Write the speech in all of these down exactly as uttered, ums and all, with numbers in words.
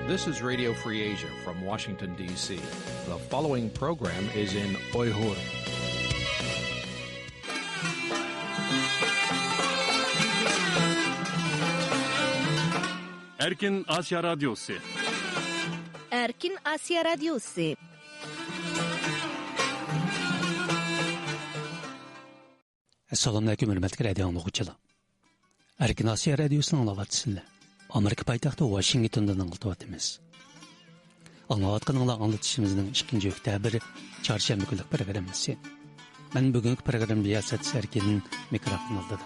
This is Radio Free Asia from Washington, D C. The following program is in Uyghur. Erkin Asiya Radyosu. Erkin Asiya Radyosu. Assalomu alaykum, hurmatli radio anglayg'uchilar. Erkin Asiya Radiosini anglayapsizlar. Amerika poytaxti Washingtondan anglatyapmiz. Anglayotganinglar anglatishimizning ikkinchi oktyabr, chorshanba kunlik programmasi. Men bugungi programma riyosatchisi Erkin, mikrofon oldida.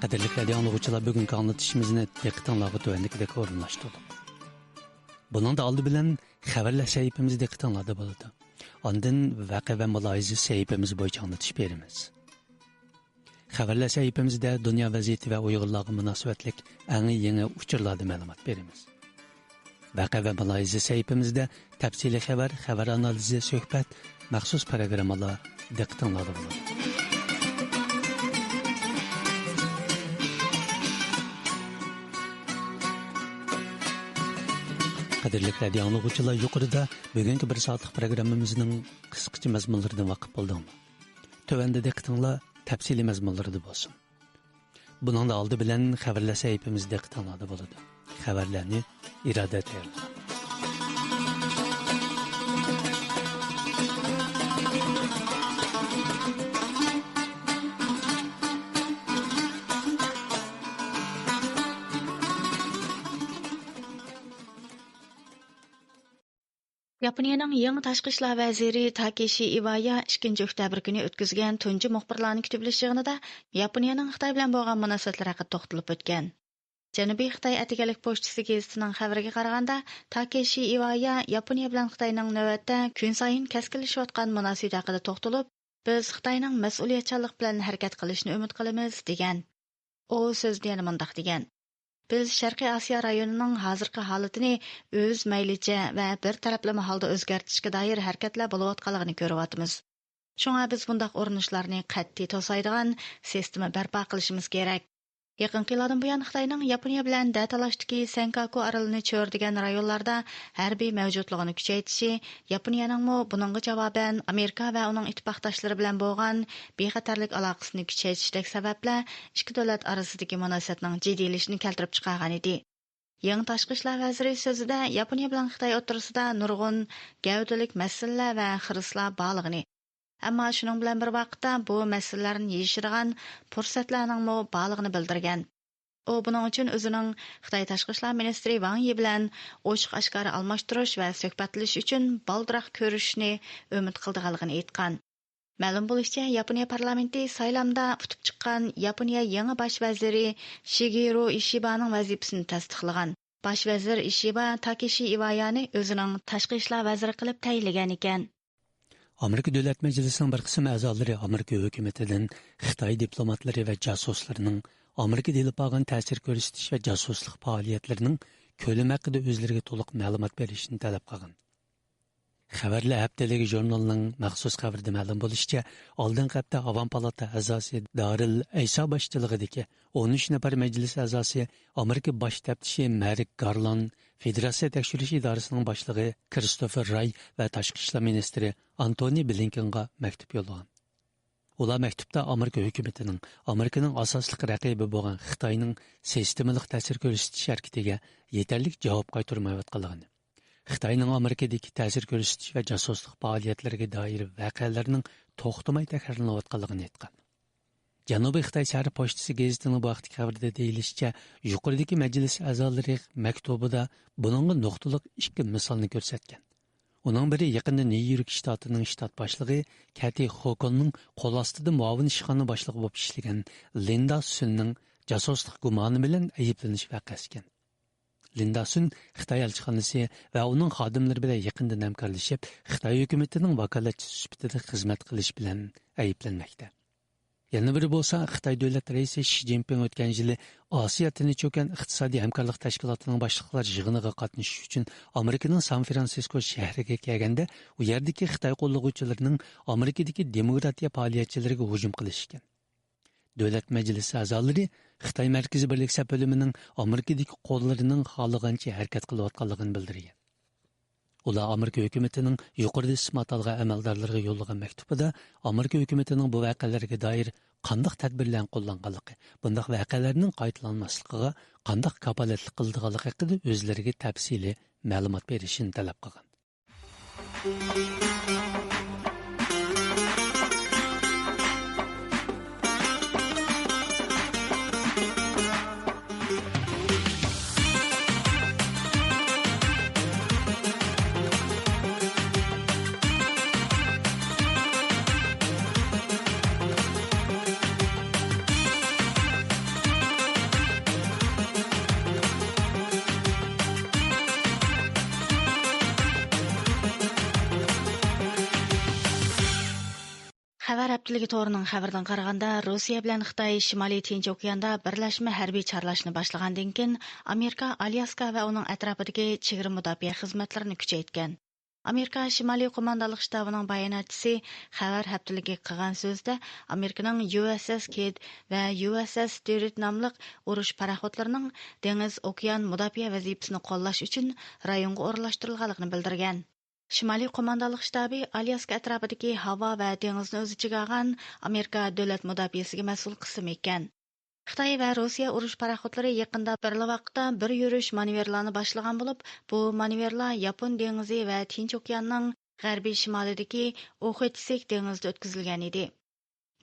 Qadrli radio anglayg'uchilar, bugungi anglatishimizni diqqatinglarga tuvandikidek o'rinlashtirdik. Buningda oldi bilan xabarlar sahifamiz diqqatinglarda bo'ladi. Ondan vaqa va mulohiza sahifamiz bo'yicha anglatish beramiz. Xabarlar sahifamizda dunyo vaziyati va uyg'urlarga munosabatlik eng yangi uchurlardan ma'lumot beramiz. Vaqa va mulohiza sahifamizda tafsiliy xabar, xabar analizi, suhbat, maxsus programmalar diqqatinglarda bo'ladi. Qadrli radio anglayg'uchilar, yuqorida bugungi bir soatlik programmamizning qisqacha mazmunlaridan vaqif bo'ldingmi? Tuvanda diqqatinglar tafsiliy mazmunlarida bo'lsin. Buningda oldi bilan xabarlar sahifamiz diqqatinglarda bo'ladi. Xabarlarni Iroda tayyorladi. ياپونىيەنىڭ يېڭى تاشقى ئىشلار ۋەزىرى تاكېشى ئىۋايا ئىككىنچى ئۆكتەبىر كۈنى ئۆتكۈزگەن تۇنجى مۇخبىرلارنى كۈتۈپ ئېلىش يىغىنىدا ياپونىيەنىڭ خىتاي بىلەن بولغان مۇناسىۋەتلىرى ھەققىدە توختىلىپ ئۆتكەن. جەنۇبىي خىتاي ئەتىگەنلىك پوچتىسى گېزىتىنىڭ خەۋىرىگە قارىغاندا، تاكېشى ئىۋايا ياپونىيە بىلەن خىتاينىڭ نۆۋەتتە كۈنسايىن كەسكىنلىشىۋاتقان مۇناسىۋىتى ھەققىدە توختىلىپ، بىز خىتاينىڭ مەسئۇلىيەتچانلىق بىلەن ھەرىكەت قىلىشىنى ئۈمىد قىلىمىز، دېگەن. ئۇ سۆزىدە يەنە مۇنداق دېگەن: بىز شەرقىي ئاسىيا رايونىنىڭ ھازىرقى ھالىتىنى ئۆز مەيلىچە ۋە بىر تەرەپلىمە ھالدا ئۆزگەرتىشكە دائىر ھەرىكەتلەر بولۇۋاتقانلىقىنى كۆرۈۋاتىمىز. شۇڭا بىز بۇنداق ئۇرۇنۇشلارنى قەتئىي توسايدىغان سىستېما بەرپا قىلىشىمىز كېرەك. يېقىنقى يىللاردىن بۇيان خىتاينىڭ ياپونىيە بىلەن دەتالاشتىكى سەنكاكۇ ئارىلىنى چۆرىدىگەن رايونلاردا ھەربىي مەۋجۇتلۇقىنى كۈچەيتىشى، ياپونىيەنىڭمۇ بۇنىڭغا جاۋابەن ئامېرىكا ۋە ئۇنىڭ ئىتتىپاقداشلىرى بىلەن بولغان بىخەتەرلىك ئالاقىسىنى كۈچەيتىشىدەك سەۋەبلەر ئىككى دۆلەت ئارىسىدىكى مۇناسىۋەتنىڭ جىددىيلىشىشىنى كەلتۈرۈپ چىقارغانىدى. يېڭى تاشقى ئىشلار ۋەزىرى سۆزىدە ياپونىيە بىلەن خىتاي ئوتتۇرىسىدا نۇرغۇن گەۋدىلىك مەسىلىلەر ۋە خىرىسلار بارلىقىنى، ئەمما شۇنىڭ بىلەن بىر ۋاقىتتا بۇ مەسىلىلەرنى يېشىدىغان پۇرسەتلەرنىڭمۇ بارلىقىنى بىلدۈرگەن. ئۇ بۇنىڭ ئۈچۈن ئۆزىنىڭ خىتاي تاشقى ئىشلار مىنىستىرى ۋاڭ يى بىلەن ئوچۇق ئاشكارا ئالماشتۇرۇش ۋە سۆھبەتلىشىش ئۈچۈن بالدۇرراق كۆرۈشۈشنى ئۈمىد قىلىدىغانلىقىنى ئېيتقان. مەلۇم بولۇشىچە، ياپونىيە پارلامېنتى سايلامدا ئۇتۇپ چىققان ياپونىيە يېڭى باش ۋەزىرى شىگېرۇ ئىشىبانىڭ ۋەزىپىسىنى تەستىقلىغان. باش ۋەزىر ئىشىبا تاكېشى ئىۋايانى ئۆزىنىڭ تاشقى ئىشلار ۋەزىرى قىلىپ تەيىنلىگەن ئىكەن. ئامېرىكا دۆلەت مەجلىسىنىڭ بىر قىسىم ئەزالىرى ئامېرىكا ھۆكۈمىتىدىن خىتاي دىپلوماتلىرى ۋە جاسۇسلىرىنىڭ ئامېرىكىدا ئېلىپ بارغان تەسىر كۆرسىتىش ۋە جاسۇسلۇق پائالىيەتلىرىنىڭ كۆلىمى ھەققىدە ئۆزلىرىگە تولۇق مەلۇمات بېرىشىنى تەلەپ قىلغان. خەۋەرلەر ھەپتىلىكى ژۇرنىلىنىڭ مەخسۇس خەۋىرىدە مەلۇم بولۇشىچە، ئالدىنقى ھەپتە ئاۋام پالاتا ئەزاسى دارىل ئەيسا باشچىلىقىدىكى ئون ئۈچ نەپەر مەجلىس ئەزاسى ئامېرىكا باش تەپتىشى مېرىك گارلاند، فېدېراتسىيە تەكشۈرۈش ئىدارىسىنىڭ باشلىقى كىرىستوفېر راي ۋە تاشقى ئىشلار مىنىستىرى ئانتونى بلىنكېنغا مەكتۇپ يوللىغان. ئۇلار مەكتۇپتا ئامېرىكا ھۆكۈمىتىنىڭ ئامېرىكىنىڭ ئاساسلىق رەقىبى بولغان خىتاينىڭ سىستېمىلىق تەسىر كۆرسىتىش ھەرىكىتىگە يېتەرلىك جاۋاب قايتۇرمايۋاتقانلىقىنى، خىتاينىڭ ئامېرىكىدىكى تەسىر كۆرسىتىش ۋە جاسۇسلۇق پائالىيەتلىرىگە دائىر ۋەقەلەرنىڭ توختىماي تەكرارلىنىۋاتقانلىقىنى ئېيتقان. جەنۇبىي خىتاي شەھىرى پوچتىسى گېزىتىنىڭ بۇ ھەقتىكى خەۋىرىدە دېيىلىشىچە، يۇقىرىدىكى مەجلىس ئەزالىرى مەكتۇبىدا بۇنىڭغا نۇقتىلىق ئىككى مىسالنى كۆرسەتكەن. ئۇنىڭ بىرى يېقىندا نيۇ يورك شتاتىنىڭ شتات باشلىقى كەتى خوكوننىڭ قول ئاستىدا مۇئاۋىن ئىشخانا باشلىقى بولۇپ ئىشلىگەن لىندا سۈننىڭ جاسۇسلۇق گۇمانى بىلەن ئەيىبلىنىش ۋەقەسى ئىكەن. لىندا سۈن خىتاي ئەلچىخانىسى ۋە ئۇنىڭ خادىملىرى بىلەن يېقىندىن ھەمكارلىشىپ، خىتاي ھۆكۈمىتىنىڭ ۋاكالەتچىسى سۈپىتىدە خىزمەت قىلىش بىلەن ئەيىبلەنمەكتە. يەنە بىرى بولسا، خىتاي دۆلەت رەئىسى شى جىنپىڭ ئۆتكەن يىلى ئاسىيا تىنچ ئوكيان ئىقتىسادىي ھەمكارلىق تەشكىلاتىنىڭ باشلىقلار يىغىنىغا قاتنىشىش ئۈچۈن ئامېرىكىنىڭ سان فرانسىسكو شەھىرىگە كەلگەندە، ئۇ يەردىكى خىتاي قوللىغۇچىلىرىنىڭ ئامېرىكىدىكى دېموكراتىيە پائالىيەتچىلىرىگە ھۇجۇم قىلىشى ئىكەن. دۆلەت مەجلىسى ئەزالىرى خىتاي مەركىزىي بىرلىك سەپ بۆلۈمىنىڭ ئامېرىكىدىكى قوللىرىنىڭ خالىغانچە ھەرىكەت قىلىۋاتقانلىقىنى بىلدۈرگەن. ئۇلار ئامېرىكا ھۆكۈمىتىنىڭ يۇقىرىدا ئىسىم ئاتالغان ئەمەلدارلىرىغا يوللىغان مەكتۇبىدا ئامېرىكا ھۆكۈمىتىنىڭ بۇ ۋەقەلەرگە دائىر قانداق تەدبىرلەرنى قوللانغانلىقى، بۇنداق ۋەقەلەرنىڭ قايتىلانماسلىقىغا قانداق كاپالەتلىك قىلىدىغانلىقى ھەققىدە ئۆزلىرىگە تەپسىلىي مەلۇمات بېرىشىنى تەلەپ قىلغان. خەۋەر ھەپتىلىكى تورىنىڭ خەۋىرىدىن قارىغاندا، روسىيە بىلەن خىتاي شىمالىي تىنچ ئوكياندا بىرلەشمە ھەربىي چارلاشنى باشلىغاندىن كېيىن، ئامېرىكا ئالياسكا ۋە ئۇنىڭ ئەتراپىدىكى چېگرا مۇداپىئە خىزمەتلىرىنى كۈچەيتكەن. ئامېرىكا شىمالىي قوماندانلىق شتابىنىڭ باياناتچىسى خەۋەر ھەپتىلىكىگە قىلغان سۆزىدە، ئامېرىكىنىڭ يۇ ئېس ئېس كىد ۋە يۇ ئېس ئېس ستيۇئارت ناملىق ئۇرۇش پاراخوتلىرىنىڭ دېڭىز، ئوكيان مۇداپىئە ۋەزىپىسىنى قوللاش ئۈچۈن رايونغا ئورۇنلاشتۇرۇلغانلىقىنى بىلدۈرگەن. شىمالىي قوماندانلىق شتابى ئالياسكا ئەتراپىدىكى ھاۋا ۋە دېڭىزنى ئۆز ئىچىگە ئالغان ئامېرىكا دۆلەت مۇداپىئەسىگە مەسئۇل قىسىم ئىكەن. خىتاي ۋە روسىيە ئۇرۇش پاراخوتلىرى يېقىندا بىرلا ۋاقىتتا بىر يۈرۈش مانېۋىرلارنى باشلىغان بولۇپ، بۇ مانېۋىرلار ياپون دېڭىزى ۋە تىنچ ئوكياننىڭ غەربىي شىمالىدىكى ئوخوتسك دېڭىزىدا ئۆتكۈزۈلگەن ئىدى.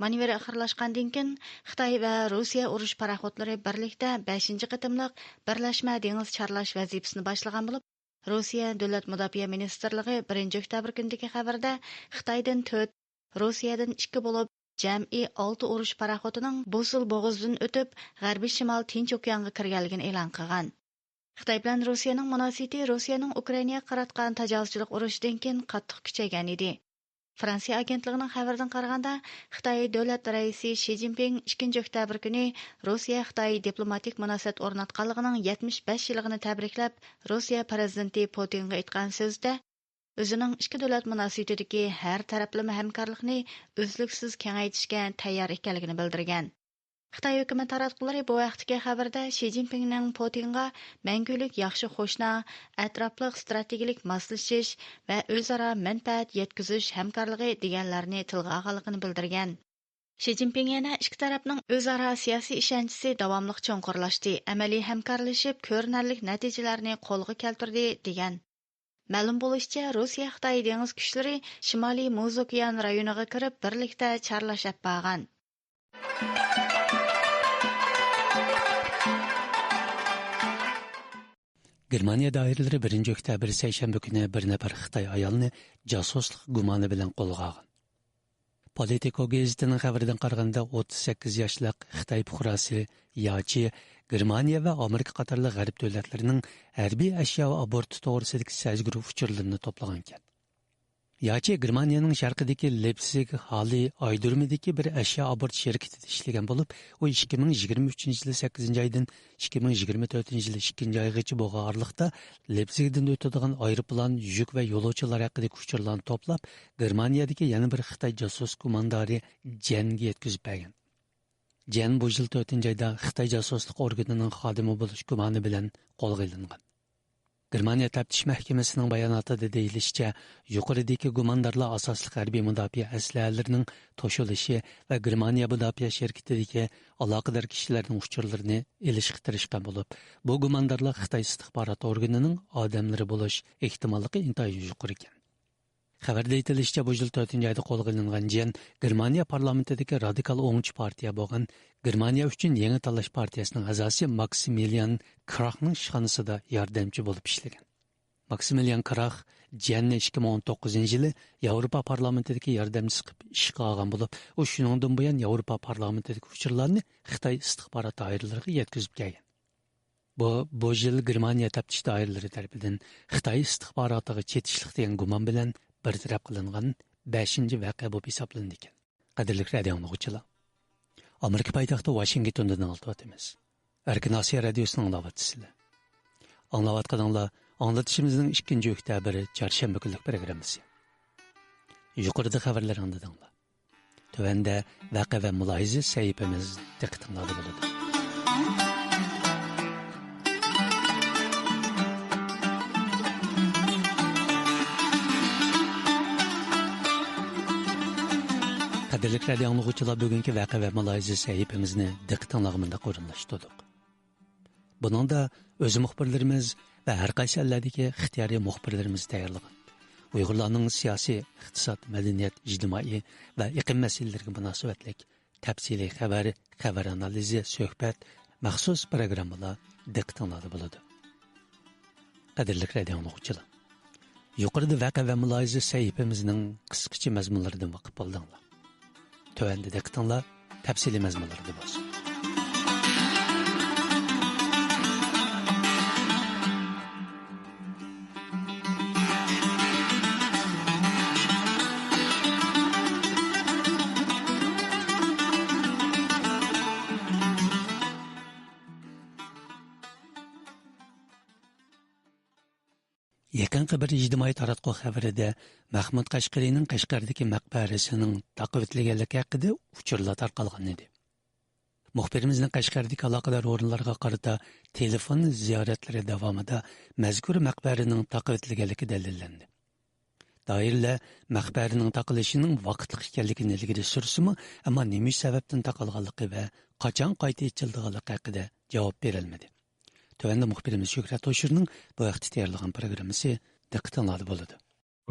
مانېۋىر ئاخىرلاشقاندىن كېيىن، خىتاي ۋە روسىيە ئۇرۇش پاراخوتلىرى بىرلىكتە بەشىنچى قېتىملىق بىرلەشمە دېڭىز چارلاش ۋەزىپىسىنى باشلىغان بولۇپ، روسىيە دۆلەت مۇداپىئە مىنىستىرلىقى بىرىنچى ئۆكتەبىر كۈنىدىكى خەۋىرىدە خىتايدىن تۆت، روسىيەدىن ئىككى بولۇپ، جەمئىي ئالتە ئۇرۇش پاراخوتىنىڭ بوسۇل بوغۇزىدىن ئۆتۈپ، غەربىي شىمال تىنچ ئوكيانغا كىرگەنلىكىنى ئېلان قىلغان. خىتاي بىلەن روسىيەنىڭ مۇناسىۋىتى روسىيەنىڭ ئۇكرائىناغا قاراتقان تاجاۋۇزچىلىق ئۇرۇشىدىن كېيىن قاتتىق كۈچەيگەن ئىدى. فرانسىيە ئاگېنتلىقىنىڭ خەۋىرىدىن قارىغاندا، خىتاي دۆلەت رەئىسى شى جىنپىڭ ئىككىنچى ئۆكتەبىر كۈنى روسىيە-خىتاي دىپلوماتىك مۇناسىۋەت ئورناتقانلىقىنىڭ يەتمىش بەش يىللىقىنى تەبرىكلەپ، روسىيە پىرېزىدېنتى پۇتىنغا ئېيتقان سۆزىدە، ئۆزىنىڭ ئىككى دۆلەت مۇناسىۋىتىدىكى ھەر تەرەپلىمە ھەمكارلىقنى ئۈزلۈكسىز كېڭەيتىشكە تەييار ئىكەنلىكىنى بىلدۈرگەن. خىتاي ھۆكۈمەت تاراتقۇلىرى بۇ ھەقتىكى خەۋىرىدە شى جىنپىڭنىڭ پۇتىنغا مەڭگۈلۈك ياخشى قوشنا، ئەتراپلىق ستراتېگىيەلىك ماسلىشىش ۋە ئۆزئارا مەنپەئەت يەتكۈزۈش ھەمكارلىقى دېگەنلەرنى تىلغا ئالغانلىقىنى بىلدۈرگەن. شى جىنپىڭ يەنە ئىككى تەرەپنىڭ ئۆزئارا سىياسىي ئىشەنچىسى داۋاملىق چوڭقۇرلاشتى، ئەمەلىي ھەمكارلىشىپ كۆرۈنەرلىك نەتىجىلەرنى قولغا كەلتۈردى، دېگەن. مەلۇم بولۇشىچە، روسىيە خىتاي دېڭىز كۈچلىرى شىمالىي مۇز ئوكيان رايونىغا كىرىپ، بىرلىكتە چارلاش ئەپ بارغان. گېرمانىيە دائىرىلىرى بىرىنچى ئۆكتەبىر سەيشەنبە كۈنى بىر نەپەر خىتاي ئايالنى جاسۇسلۇق گۇمانى بىلەن قولغا ئالغان. پولىتىكو گېزىتىنىڭ خەۋىرىدىن قارىغاندا، ئوتتۇز سەككىز ياشلىق خىتاي پۇقراسى ياچى گېرمانىيە ۋە ئامېرىكا قاتارلىق غەرب دۆلەتلىرىنىڭ ھەربىي ئەشيا ئاپىرتى توغرىسىدىكى سەزگۈر ئۇچۇرلىرىنى توپلىغانىكەن. ياچى گېرمانىيەنىڭ شەرقىدىكى لېپسىگ ھالى ئايرودرومىدىكى بىر ئەشيا ئاپىرتى شىركىتىدە ئىشلىگەن بولۇپ، ئۇ ئىككى مىڭ يىگىرمە ئۈچىنچى يىلى سەككىزىنچى ئايدىن ئىككى مىڭ يىگىرمە تۆتىنچى يىلى ئىككىنچى ئايغىچە بولغان ئارىلىقتا لېپسىگدىن ئۆتىدىغان ئايروپىلان، يۈك ۋە يولۇچىلار ھەققىدىكى ئۇچۇرلارنى توپلاپ، گېرمانىيەدىكى يەنە بىر خىتاي جاسۇس گۇماندارى جەنگە يەتكۈزۈپ بەرگەن. جەن بۇ يىل تۆتىنچى ئايدا خىتاي جاسۇسلۇق ئورگىنىنىڭ خادىمى بولۇش گۇمانى بىلەن قولغا ئېلىنغان. گېرمانىيە تەپتىش مەھكىمىسىنىڭ باياناتىدا دېيىلىشىچە، يۇقىرىدىكى گۇماندارلار ئاساسلىق ھەربىي مۇداپىئە ئەسلىھەلىرىنىڭ توشۇلۇشى ۋە گېرمانىيە مۇداپىئە شىركىتىدىكى ئالاقىدار كىشىلەرنىڭ ئۇچۇرلىرىنى ئېلىشقا تىرىشقان بولۇپ، بۇ گۇماندارلار خىتاي ئىستىخبارات ئورگىنىنىڭ ئادەملىرى بولۇش ئېھتىماللىقى ئىنتايىن يۇقىرى ئىكەن. خەۋەردە ئېيتىلىشىچە، بۇ يىل تۆتىنچى ئايدا قولغا ئېلىنغان جيەن گېرمانىيە پارلامېنتىدىكى رادىكال ئوڭچى پارتىيە بولغان گېرمانىيە ئۈچۈن يېڭى تاللاش پارتىيەسىنىڭ ئەزاسى ماكسىمىليان كراخنىڭ ئىشخانىسىدا ياردەمچى بولۇپ ئىشلىگەن. ماكسىمىليان كراخ جيەننى ئىككى مىڭ ئون توققۇزىنچى يىلى ياۋروپا پارلامېنتىدىكى ياردەمچىسى قىلىپ ئىشقا ئالغان بولۇپ، ئۇ شۇنىڭدىن بۇيان ياۋروپا پارلامېنتىدىكى ئۇچۇرلارنى خىتاي ئىستىخبارات دائىرىلىرىگە يەتكۈزۈپ كەلگەن. بۇ، بۇ يىل گېرمانىيە تەپتىش دائىرىلىرى تەرىپىدىن خىتاي ئىستىخباراتىغا چېتىشلىق دېگەن گۇمان بىلەن بىر تەرەپ قىلىنغان بەشىنچى ۋەقە بولۇپ ھېسابلىنىدىكەن. قەدىرلىك رادىئو ئاڭلىغۇچىلار، ئامېرىكا پايتەختى ۋاشىنگتوندىن ئاڭلىتىۋاتىمىز. ئەركىن ئاسىيا رادىيوسىنى ئاڭلاۋاتىسىلەر. ئاڭلاۋاتقىنىڭلار ئاڭلىتىشىمىزنىڭ ئىككىنچى ئۆكتەبىرى چارشەنبە كۈنلۈك پروگراممىسى. يۇقىرىدا خەۋەرلەر ئاڭلىدىڭلار. تۆۋەندە ۋەقە ۋە مۇلاھىزە سەھىپىمىز دىققىتىڭلاردا بولىدۇ. قەدىرلىك رادىئو ئاڭلىغۇچىلار، بۈگۈنكى ۋەقە ۋە مۇلاھىزە سەھىپىمىزنى دىققىتىڭلارغا مۇنداق ئورۇنلاشتۇردۇق. بۇنىڭدا ئۆز مۇخبىرلىرىمىز ۋە ھەر قايسى ئەللەردىكى ئىختىيارىي مۇخبىرلىرىمىز تەييارلىغان، ئۇيغۇرلارنىڭ سىياسىي، ئىقتىساد، مەدەنىيەت، ئىجتىمائىي ۋە ئېقىم مەسىلىلىرىگە مۇناسىۋەتلىك تەپسىلىي خەۋەر، خەۋەر ئانالىزى، سۆھبەت، مەخسۇس پروگراممىلار دىققىتىڭلاردا بولىدۇ. قەدىرلىك رادىئو ئاڭلىغۇچىلار، يۇقىرىدا ۋەقە ۋە مۇلاھىزە سەھىپىمىزنىڭ قىسقىچە مەزمۇنلىرىدىن ۋاقىپ ئالدىڭلار. تۆۋەندە دىققىتىڭلار تەپسىلىي مەزمۇنلىرىدا بولسۇن. يېقىنقى بىر ئىجتىمائىي تاراتقۇ خەۋىرىدە مەھمۇد قەشقىرىنىڭ قەشقەردىكى مەقبەرىسىنىڭ تاقىۋېتىلگەنلىكى ھەققىدە ئۇچۇرلار تارقالغان ئىدى. مۇخبىرىمىزنىڭ قەشقەردىكى ئالاقىدار ئورۇنلارغا قارىتا تېلېفون زىيارەتلىرى داۋامىدا مەزكۇر مەقبەرىنىڭ تاقىۋېتىلگەنلىكى دەلىللەندى. دائىرىلەر مەقبەرىنىڭ تاقىلىشىنىڭ ۋاقىتلىق ئىكەنلىكىنى ئىلگىرى سۈرسىمۇ، ئەمما نېمە سەۋەبتىن تاقالغانلىقى ۋە قاچان قايتا ئېچىلىدىغانلىقى ھەققىدە جاۋاب بېرەلمىدى. تۆۋەندە مۇخبىرىمىز شۆھرەت ھوشۇرنىڭ بۇ ھەقتە تەييارلىغان پروگراممىسى دىققىتىڭلاردا بولىدۇ.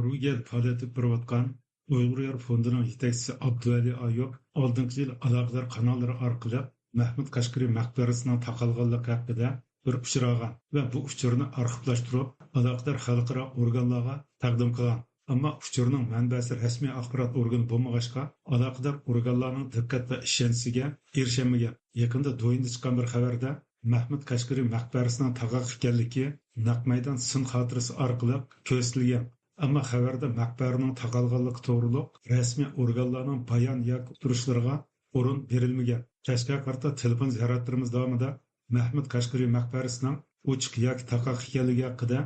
روگىيەدە پائالىيەت ئېلىپ بېرىۋاتقان ئۇيغۇر يار فوندىنىڭ يېتەكچىسى ئابدۇۋەلى ئايۇپ ئالدىنقى يىل ئالاقىدار قاناللىرى ئارقىلىق مەھمۇد قەشقىرى مەقبەرىسىنىڭ تاقالغانلىقى ھەققىدە بىر ئۇچۇر ئالغان ۋە بۇ ئۇچۇرنى ئارخىپلاشتۇرۇپ، ئالاقىدار خەلقئارا ئورگانلارغا تەقدىم قىلغان. ئەمما ئۇچۇرنىڭ مەنبەسى رەسمىي ئاخبارات ئورگىنى بولمىغاچقا، ئالاقىدار ئورگانلارنىڭ دىققەت ۋە ئىشەنچىسىگە ئېرىشەلمىگەن. يېقىندا دويىندا چىققان بىر خەۋەردە مەھمۇد قەشقىرى مەقبەرىسىنىڭ تاقاق ئىكەنلىكى نەق مەيدان سىن خاتىرىسى ئارقىلىق كۆرسىتىلگەن. ئەمما خەۋەردە مەقبەرىنىڭ تاقالغانلىقى توغرۇلۇق رەسمىي ئورگانلارنىڭ بايان ياكى ئۇقتۇرۇشلىرىغا ئورۇن بېرىلمىگەن. كەچكە قارىتا تېلېفون زىيارەتلىرىمىز داۋامىدا مەھمۇد قەشقىرى مەقبەرىسىنىڭ ئوچۇق ياكى تاقاق ئىكەنلىكى ھەققىدە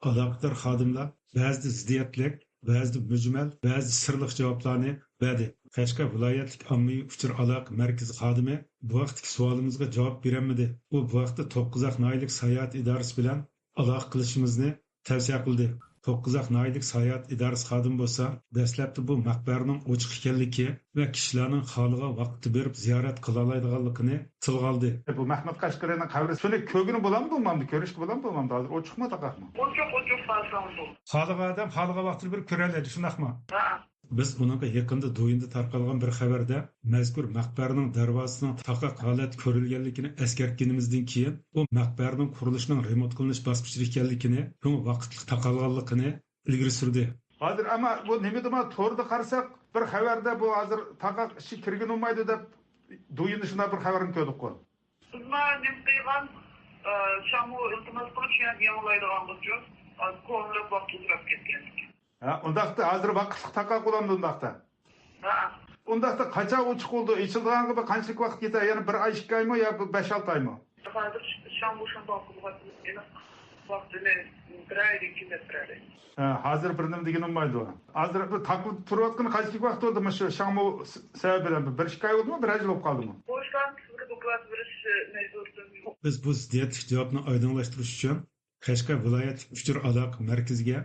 ئالاقىدار خادىملار بەزىدە زىددىيەتلىك، بەزىدە مۈجمەل، بەزىدە سىرلىق جاۋابلارنى بەردى. قەشقەر ۋىلايەتلىك ئاممىۋى ئۇچۇر ئالاقە مەركىزى خادىمى بۇ ھەقتىكى سوئالىمىزغا جاۋاب بېرەلمىدى. ئۇ بۇ ھەقتە توققۇزاق ناھىيەلىك ساياھەت ئىدارىسى بىلەن ئالاقە قىلىشىمىزنى تەۋسىيە قىلدى. توققۇزاق ناھىيەلىك ساياھەت ئىدارىسى خادىمى بولسا، دەسلەپتە بۇ مەقبەرىنىڭ ئوچۇق ئىكەنلىكى ۋە كىشىلەرنىڭ خالىغان ۋاقىتتا بېرىپ زىيارەت قىلالايدىغانلىقىنى تىلغا ئالدى. بۇ مەھمۇد قەشقىرىنىڭ قەبرىسىنى كۆرگىلى بولامدۇ، بولمامدۇ، كۆرۈشكە بولامدۇ، بولمامدۇ؟ ھازىر ئوچۇقمۇ، تاقاقمۇ؟ ئوچۇق، ئوچۇق، بارساڭ بۇ. خالىغان ئادەم خالىغان ۋاقتىدا بېرىپ كۆرەلەيدۇ، شۇنداقمۇ؟ ھە. بىز ئۇنىڭغا يېقىندا دويىندا تارقالغان بىر خەۋەردە مەزكۇر مەقبەرىنىڭ دەرۋازىسىنىڭ تاقاق ھالەتتە كۆرۈلگەنلىكىنى ئەسكەرتكىنىمىزدىن كېيىن، بۇ مەقبەرىنىڭ قۇرۇلۇشىنىڭ رېمونت قىلىنىش باسقۇچىدا ئىكەنلىكىنى، شۇڭا ۋاقىتلىق تاقالغانلىقىنى ئىلگىرى سۈردى. ھازىر ئەمما بۇ نېمە دېما توردا قارىساق، بىر خەۋەردە بۇ ھازىر تاقاق ئىچى كىرگىلى بولمايدۇ دەپ دويىندا شۇنداق بىر خەۋەرنى كۆردۇققۇ. بىزمۇ نېمە قىلغان، ئە، شاڭمۇ ئىلتىماس قىلىپ شۇ يەرگە يېڭىلايدىغان بولسا، ھازىر كونىراپ ۋاقىت ئۇزىراپ كەتكەن. ھە، ئۇنداقتا ھازىر ۋاقىتلىق تاقاق بولامدۇ ئۇنداقتا؟ ھە. ئۇنداقتا قاچان ئوچۇق بولىدۇ؟ ئېچىلىدىغانغا بىر قانچىلىك ۋاقىت كېتە؟ يەنە بىر ئاي، ئىككى ئايمۇ يا بىر بەش-ئالتە ئايمۇ؟ ھازىر شاڭمۇ شۇنداق قىلغان ئېنىق ۋاقتىنى بىر ئايدىن كېيىن دەپ بېرەلەيمىز. ھە، ھازىر بىر نېمە دېگىلى بولمايدۇ. ھازىر بۇ تاقىلىپ تۇرۇۋاتقىنى قانچىلىك ۋاقىت بولدى مۇشۇ شاڭمۇ س-، سەۋەبى بىلەن؟ بىر ئىككى ئاي بولدىمۇ، بىر يىل بولۇپ قالدىمۇ؟ بۇ ئىشلارنى سىزگە دوكلات بېرىش مەجبۇرىيىتىمىز يوق. بىز بۇ زىددىيەتلىك جاۋابنى ئايدىڭلاشتۇرۇش ئۈچۈن قەشقەر ۋىلايەتلىك ئۇچۇر ئالاقە مەركىزىگە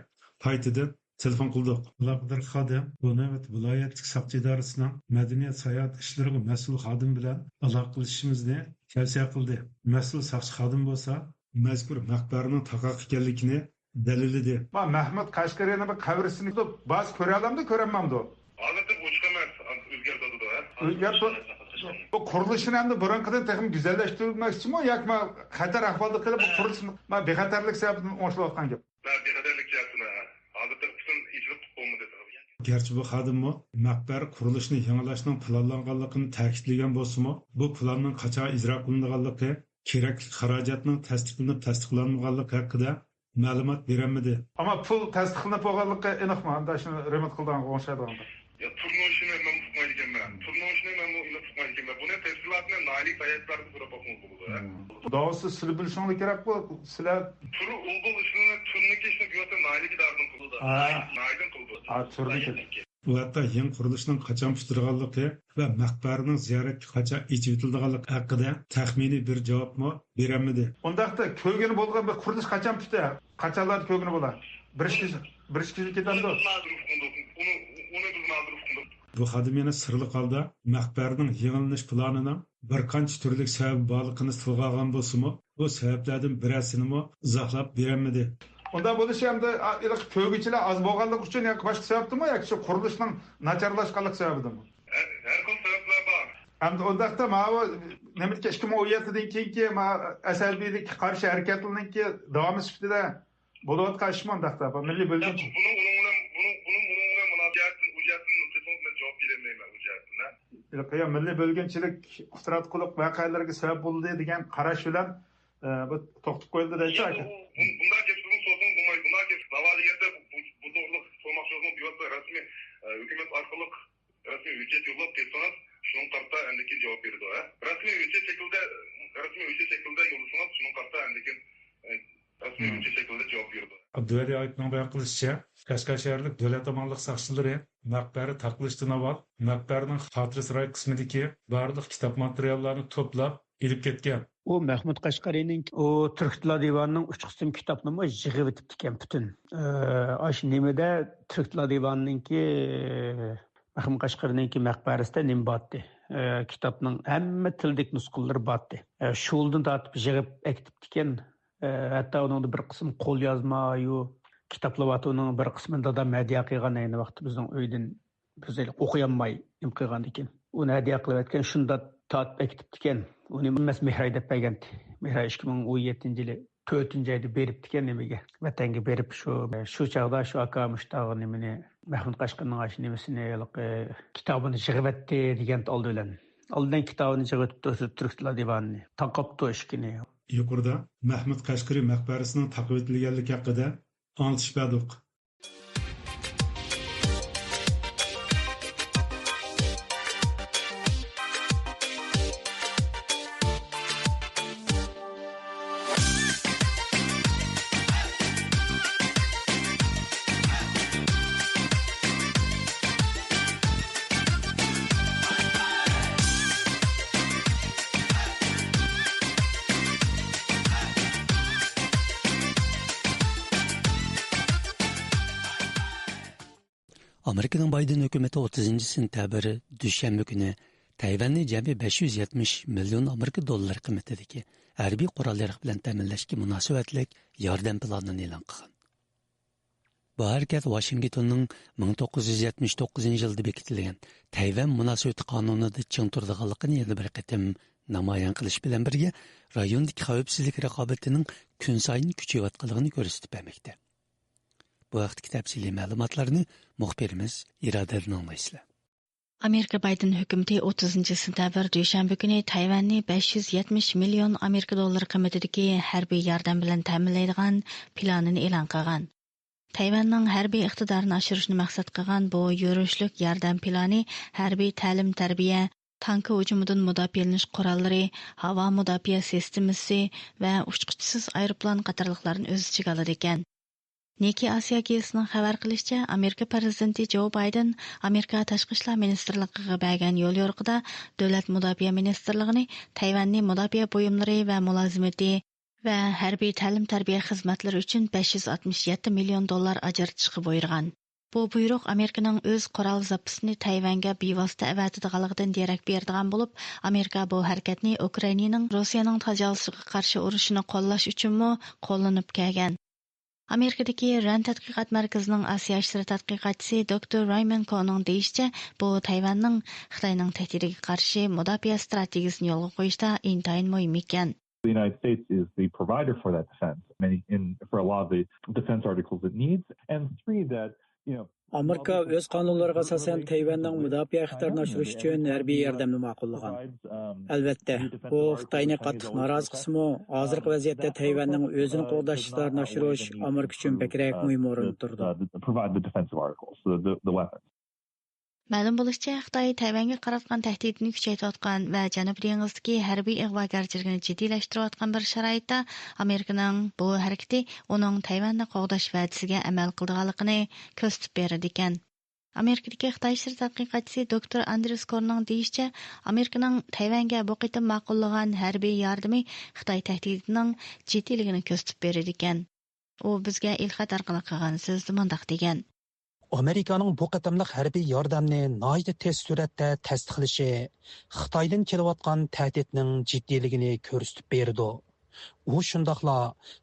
قايتىدىن تېلېفون قىلدۇق. ئالاقىدار خادىم بۇ نۆۋەت ۋىلايەتلىك ساقچى ئىدارىسىنىڭ مەدەنىيەت ساياھەت ئىشلىرىغا مەسئۇل خادىم بىلەن ئالاقە قىلىشىمىزنى تەۋسىيە قىلدى. مەسئۇل ساقچى خادىم بولسا، مەزكۇر مەقبەرىنىڭ تاقاق ئىكەنلىكىنى دەلىللىدى. ما مەھمۇد قەشقەرىنىڭ بىر قەبرىسىنى بارسا كۆرەلەمدۇ، كۆرەلمەمدۇ؟ ھازىردا ئوچۇق ئەمەس، ئۆزگەرتىۋاتىدۇ، ھە؟ ئۆزگەرتىۋ-، بۇ قۇرۇلۇشىنى ئەمدى بۇرۇنقىدىن تېخىمۇ گۈزەللەشتۈرمەكچىمۇ ياكى ما خەتەر ئەھۋالدا قېلىپ، بۇ قۇرۇلۇش ما بىخەتەرلىك سەۋەبىدىن ئوڭشىلىۋاتقان گەپ؟ ھە، بىخەتەرلىك جەھەتتىن، ھە. ھازىردا پۈتۈن ئېچىلىپ بولمىدى. گەرچە بۇ خادىممۇ مەقبەرە قۇرۇلۇشىنى يېڭىلاشنىڭ پىلانلانغانلىقىنى تەكىتلىگەن بولسىمۇ، بۇ پىلاننىڭ قاچان ئىجرا قىلىنىدىغانلىقى، كېرەكلىك خىراجەتنىڭ تەستىقلىنىپ تەستىقلانمىغانلىقى ھەققىدە مەلۇمات بېرەلمىدى. ئەمما پۇل تەستىقلىنىپ بولغانلىقى ئېنىقمۇ؟ ئەمدى شۇنى رېمونت قىلىدىغانغا ئوڭشايدىغانغا. يا، تۇرنۇش ئىشىنى مەن ئۇقمايدىكەنمەن. تۇرنۇش مەنمۇ ئېنىق ئۇقمايدىكەنمەن. بۇنى تەپسىلاتىنى ناھىيەلىك ساياھەتچىلەردىن سوراپ باقسىڭىز بولىدۇ، ھە؟ داۋۇسى سىلى بىلىشىڭلار كېرەك بۇ، سىلەر. تۈر ئۇلدۇل ئىشلىرىنى، تۈرنىكى ئىشىنى بۇ يەردە ناھىيەلىك ئىدارىدىن قىلىدۇ. ھە. ناھىيەدىن قىلىدۇ. ھە، تۈرنىكى. ئۇ ھەتتا يېڭى قۇرۇلۇشنىڭ قاچان پۈتىدىغانلىقى ۋە مەقبەرىنىڭ زىيارەتكە قاچان ئېچىۋېتىلىدىغانلىقى ھەققىدە تەخمىنىي بىر جاۋابمۇ بېرەلمىدى. ئۇنداقتا كۆرگىلى بولغان بىر قۇرۇلۇش قاچان پۈتە؟ قاچانلاردا كۆرگىلى بولا؟ بىر ئىككى يىل، بىر ئىككى يىل كېتەمدۇ؟ ئۇنى بىز ھازىر ئۇقمىدۇق. ئۇنى، ئۇنى بىز ھازىر ئۇقمىدۇق. بۇ خادىم يەنە سىرلىق ھالدا مەقبەرىنىڭ يېڭىلىنىش پىلانىنىڭ بىر قانچە تۈرلۈك سەۋەبى بارلىقىنى تىلغا ئالغان بولسىمۇ، بۇ سەۋەبلەردىن بىرەرسىنىمۇ ئىزاھلاپ بېرەلمىدى. ئۇنداق بولۇشى ھەمدە، ئا، ھېلىقى كۆرگۈچىلەر ئاز بولغانلىقى ئۈچۈن ياكى باشقا سەۋەبتىنمۇ ياكى شۇ قۇرۇلۇشنىڭ ناچارلاشقانلىق سەۋەبىدىنمۇ؟ ھەر، ھەر خىل سەۋەبلەر بار. ھەمدە ئۇنداقتا ماۋۇ نېمىدىكى ئىككى مىڭ ئون يەتتىدىن كېيىنكى ما-، ئەسەبىيلىككە قارشى ھەرىكەتلىرىنىڭكى داۋامى سۈپىتىدە بولۇۋاتقان ئىشمۇ ئۇنداقتا؟ بۇ مىللىي يا، بۆلگۈنچى. بۇ، بۇنىڭ، بۇنىڭ بىلەن، بۇنىڭ، بۇنىڭ، بۇنىڭ بىلەن مۇناسىۋەتتىن، ئۇ جەھەتتىن قىلسىڭىز، مەن جاۋاب بېرەلمەيمەن، ئۇ جەھەتتىن، ھە. ھېلىقى يا مىللىي بۆلگۈنچىلىك ئۇتتۇراتقۇلۇق ۋەقەلەرگە سەۋەب بولدى دېگەن قاراش بىلەن، ئە، بۇ توختىتىپ قويۇلدى دەيدۇ يا، ئاكا. بۇ، بۇ، بۇنداق گەپ سۆزنى سورىسىڭىز بولمايدۇ. بۇنداق گەپ، ناۋادا يەردە بۇ، بۇ، بۇ توغرىلىق سورىماقچى بولسىڭىز، بىۋاسىتە رەسمىي، ئە، ھۆكۈمەت ئارقىلىق رەسمىي ھۆججەت يوللاپ كەتسىڭىز، شۇنىڭغا قارىتا ئاندىن كېيىن جاۋاب بېرىدۇ، ھە. رەسمىي ھۆججەت شەكلىدە، رەسمىي ھۆججەت شەكلىدە يوللىسىڭىز، شۇنىڭغا قارىتا ئاندىن كېيىن، ئە، رەسمىي ھۆججەت شەكلىدە جاۋاب بېرىدۇ. ئابدۇۋەلى ئايۇپنىڭ بايان قىلىشىچە، قەشقەر شەھەرلىك دۆلەت ئامانلىق ساقچىلىرى مەقبەرە تاقىلىشتىن ئاۋۋال مەقبەرىنىڭ خاتىرە ساراي قىسمىدىكى بارلىق كىتاب ماتېرىياللارنى توپلاپ ئېلىپ كەتكەن. ئۇ مەھمۇد قەشقەرىنىڭ، ئۇ تۈركلەر دىۋانىنىڭ ئۈچ قىسىم كىتابنىمۇ يىغىۋېتىپتىكەن پۈتۈن. ئى، ئاشۇ نېمىدە تۈركلەر دىۋانىنىڭكى، مەھمۇد قەشقەرىنىڭكى مەقبەرىسىدە نېمە بارتى؟ ئى، كىتابنىڭ ھەممە تىلدىكى نۇسخىلىرى بارتى. ئى، شۇلدىن تارتىپ يىغىپ ئەكېتىپتىكەن. ئى، ھەتتا ئۇنىڭدا بىر قىسىم قوليازما، يۇ، كىتابلار بارتى، ئۇنىڭ بىر قىسمىنى دادام ھەدىيە قىلغان ئەينى ۋاقىتتا بىزنىڭ ئۆيدىن. بىز ھېلى ئوقۇيالماي نېمە قىلغاندىكىن، ئۇنى ھەدىيە قىلىۋەتكەن، شۇنداق تارتىپ ئەكېتىپتىكەن. ئۇنى ھەممىسى مېھراي دەپ بەرگەنتى. مېھراي ئىككى مىڭ ئون يەتتىنچى يىلى تۆتىنچى ئايدا بېرىپتىكەن نېمىگە، ۋەتەنگە بېرىپ، شۇ، شۇ چاغدا شۇ ئاكا مۇشتاغ نېمىنى، مەھمۇد قەشقەرنىڭ ئاشۇ نېمىسىنى، ھېلىقى كىتابىنى يىغىۋەتتى دېگەنتى ئالدى بىلەن. ئالدىن كىتابىنى يىغىۋېتىپتۇ، شۇ تۈركلەر دىۋانىنى. تاقاپتۇ ئىشىكىنى. يۇقىرىدا مەھمۇد قەشقىرى مەقبەرىسىنىڭ تاقىۋېتىلگەنلىكى ھەققىدە ئاڭلىتىش بەردۇق. ئامېرىكىنىڭ بايدېن ھۆكۈمىتى ئوتتۇزىنچى سېنتەبىر، دۈشەنبە كۈنى تەيۋەننى جەمئىي بەش يۈز يەتمىش مىليون ئامېرىكا دوللىرى قىممىتىدىكى ھەربىي قورال-ياراغ بىلەن تەمىنلەشكە مۇناسىۋەتلىك ياردەم پىلانىنى ئېلان قىلغان. بۇ ھەرىكەت ۋاشىنگتوننىڭ مىڭ توققۇز يۈز يەتمىش توققۇزىنچى يىلدا بېكىتىلگەن تەيۋەن مۇناسىۋىتى قانۇنىدا چىڭ تۇرىدىغانلىقىنى يەنە بىر قېتىم نامايان قىلىش بىلەن بىرگە، رايوندىكى خەۋپسىزلىك رىقابىتىنىڭ كۈنسايىن كۈچىيىۋاتقانلىقىنى كۆرسىتىپ بەرمەكتە. بۇ ھەقتىكى تەپسىلىي مەلۇماتلارنى مۇخبىرىمىز ئىرادەدىن ئاڭلايسىلەر. ئامېرىكا بايدېن ھۆكۈمىتى ئوتتۇزىنچى سېنتەبىر، دۈشەنبە كۈنى تەيۋەننى بەش يۈز يەتمىش مىليون ئامېرىكا دوللىرى قىممىتىدىكى ھەربىي ياردەم بىلەن تەمىنلەيدىغان پىلانىنى ئېلان قىلغان. تەيۋەننىڭ ھەربىي ئىقتىدارىنى ئاشۇرۇشنى مەقسەت قىلغان بۇ يۈرۈشلۈك ياردەم پىلانى ھەربىي تەلىم-تەربىيە، تانكا ھۇجۇمىدىن مۇداپىئەلىنىش قوراللىرى، ھاۋا مۇداپىئە سىستېمىسى ۋە ئۇچقۇچىسىز ئايروپىلان قاتارلىقلارنى ئۆز ئىچىگە ئالىدىكەن. نىككېي ئاسىيا گېزىتىنىڭ خەۋەر قىلىشىچە، ئامېرىكا پىرېزىدېنتى جو بايدېن ئامېرىكا تاشقى ئىشلار مىنىستىرلىقىغا بەرگەن يول يورۇقىدا دۆلەت مۇداپىئە مىنىستىرلىقىنى تەيۋەننى مۇداپىئە بۇيۇملىرى ۋە مۇلازىمىتى ۋە ھەربىي تەلىم-تەربىيە خىزمەتلىرى ئۈچۈن بەش يۈز ئاتمىش يەتتە مىليون دوللار ئاجرىتىشقا بۇيرۇغان. بۇ بۇيرۇق ئامېرىكىنىڭ ئۆز قورال زاپىسىنى تەيۋەنگە بىۋاسىتە ئەۋەتىدىغانلىقىدىن دېرەك بېرىدىغان بولۇپ، ئامېرىكا بۇ ھەرىكەتنى ئۇكرائىنانىڭ روسىيەنىڭ تاجاۋۇزچىلىقىغا قارشى ئۇرۇشىنى قوللاش ئۈچۈنمۇ قوللىنىپ كەلگەن. ئامېرىكىدىكى رەند تەتقىقات مەركىزىنىڭ ئاسىيا ئىشلىرى تەتقىقاتچىسى دوكتور رايمون كونىڭ دېيىشىچە، بۇ تەيۋەننىڭ خىتاينىڭ تەھدىتىگە قارشى مۇداپىئە ئىستراتېگىيىسىنى يولغا قويۇشتا ئىنتايىن مۇھىم ئىكەن. The United States is the provider for that defense, many in, for a lot of the defense articles it needs, and three, that, you know, ئامېرىكا ئۆز قانۇنلىرىغا ئاساسەن تەيۋەننىڭ مۇداپىئە ئىقتىدارىنى ئاشۇرۇش ئۈچۈن ھەربىي ياردەمنى ماقۇللىغان. ئەلۋەتتە، بۇ خىتاينى قاتتىق نارازى قىلسىمۇ، ھازىرقى ۋەزىيەتتە تەيۋەننىڭ ئۆزىنى قوغداش ئىقتىدارىنى ئاشۇرۇش ئامېرىكا ئۈچۈن بەكرەك مۇھىم ئورۇندا تۇرىدۇ. Provide the defensive articles, the, the, the weapons. مەلۇم بولۇشىچە، خىتاي تەيۋەنگە قاراتقان تەھدىتىنى كۈچەيتىۋاتقان ۋە جەنۇبىي دېڭىزدىكى ھەربىي ئىغۋاگەرچىلىكىنى جىددىيلەشتۈرۈۋاتقان بىر شارائىتتا، ئامېرىكىنىڭ بۇ ھەرىكىتى ئۇنىڭ تەيۋەننى قوغداش ۋەدىسىگە ئەمەل قىلىدىغانلىقىنى كۆرسىتىپ بېرىدىكەن. ئامېرىكىدىكى خىتاي ئىشلىرى تەتقىقاتچىسى دوكتور ئاندرېس كورنىڭ دېيىشىچە، ئامېرىكىنىڭ تەيۋەنگە بۇ قېتىم ماقۇللىغان ھەربىي ياردىمى خىتاي تەھدىتىنىڭ جىددىيلىكىنى كۆرسىتىپ بېرىدىكەن. ئۇ بىزگە ئېلخەت ئارقىلىق قىلغان سۆزىدە مۇنداق دېگەن. ئامېرىكانىڭ بۇ قېتىملىق ھەربىي ياردەمنى ناھايىتى تېز سۈرئەتتە تەستىقلىشى خىتايدىن كېلىۋاتقان تەھدىتنىڭ جىددىيلىكىنى كۆرسىتىپ بېرىدۇ. ئۇ شۇنداقلا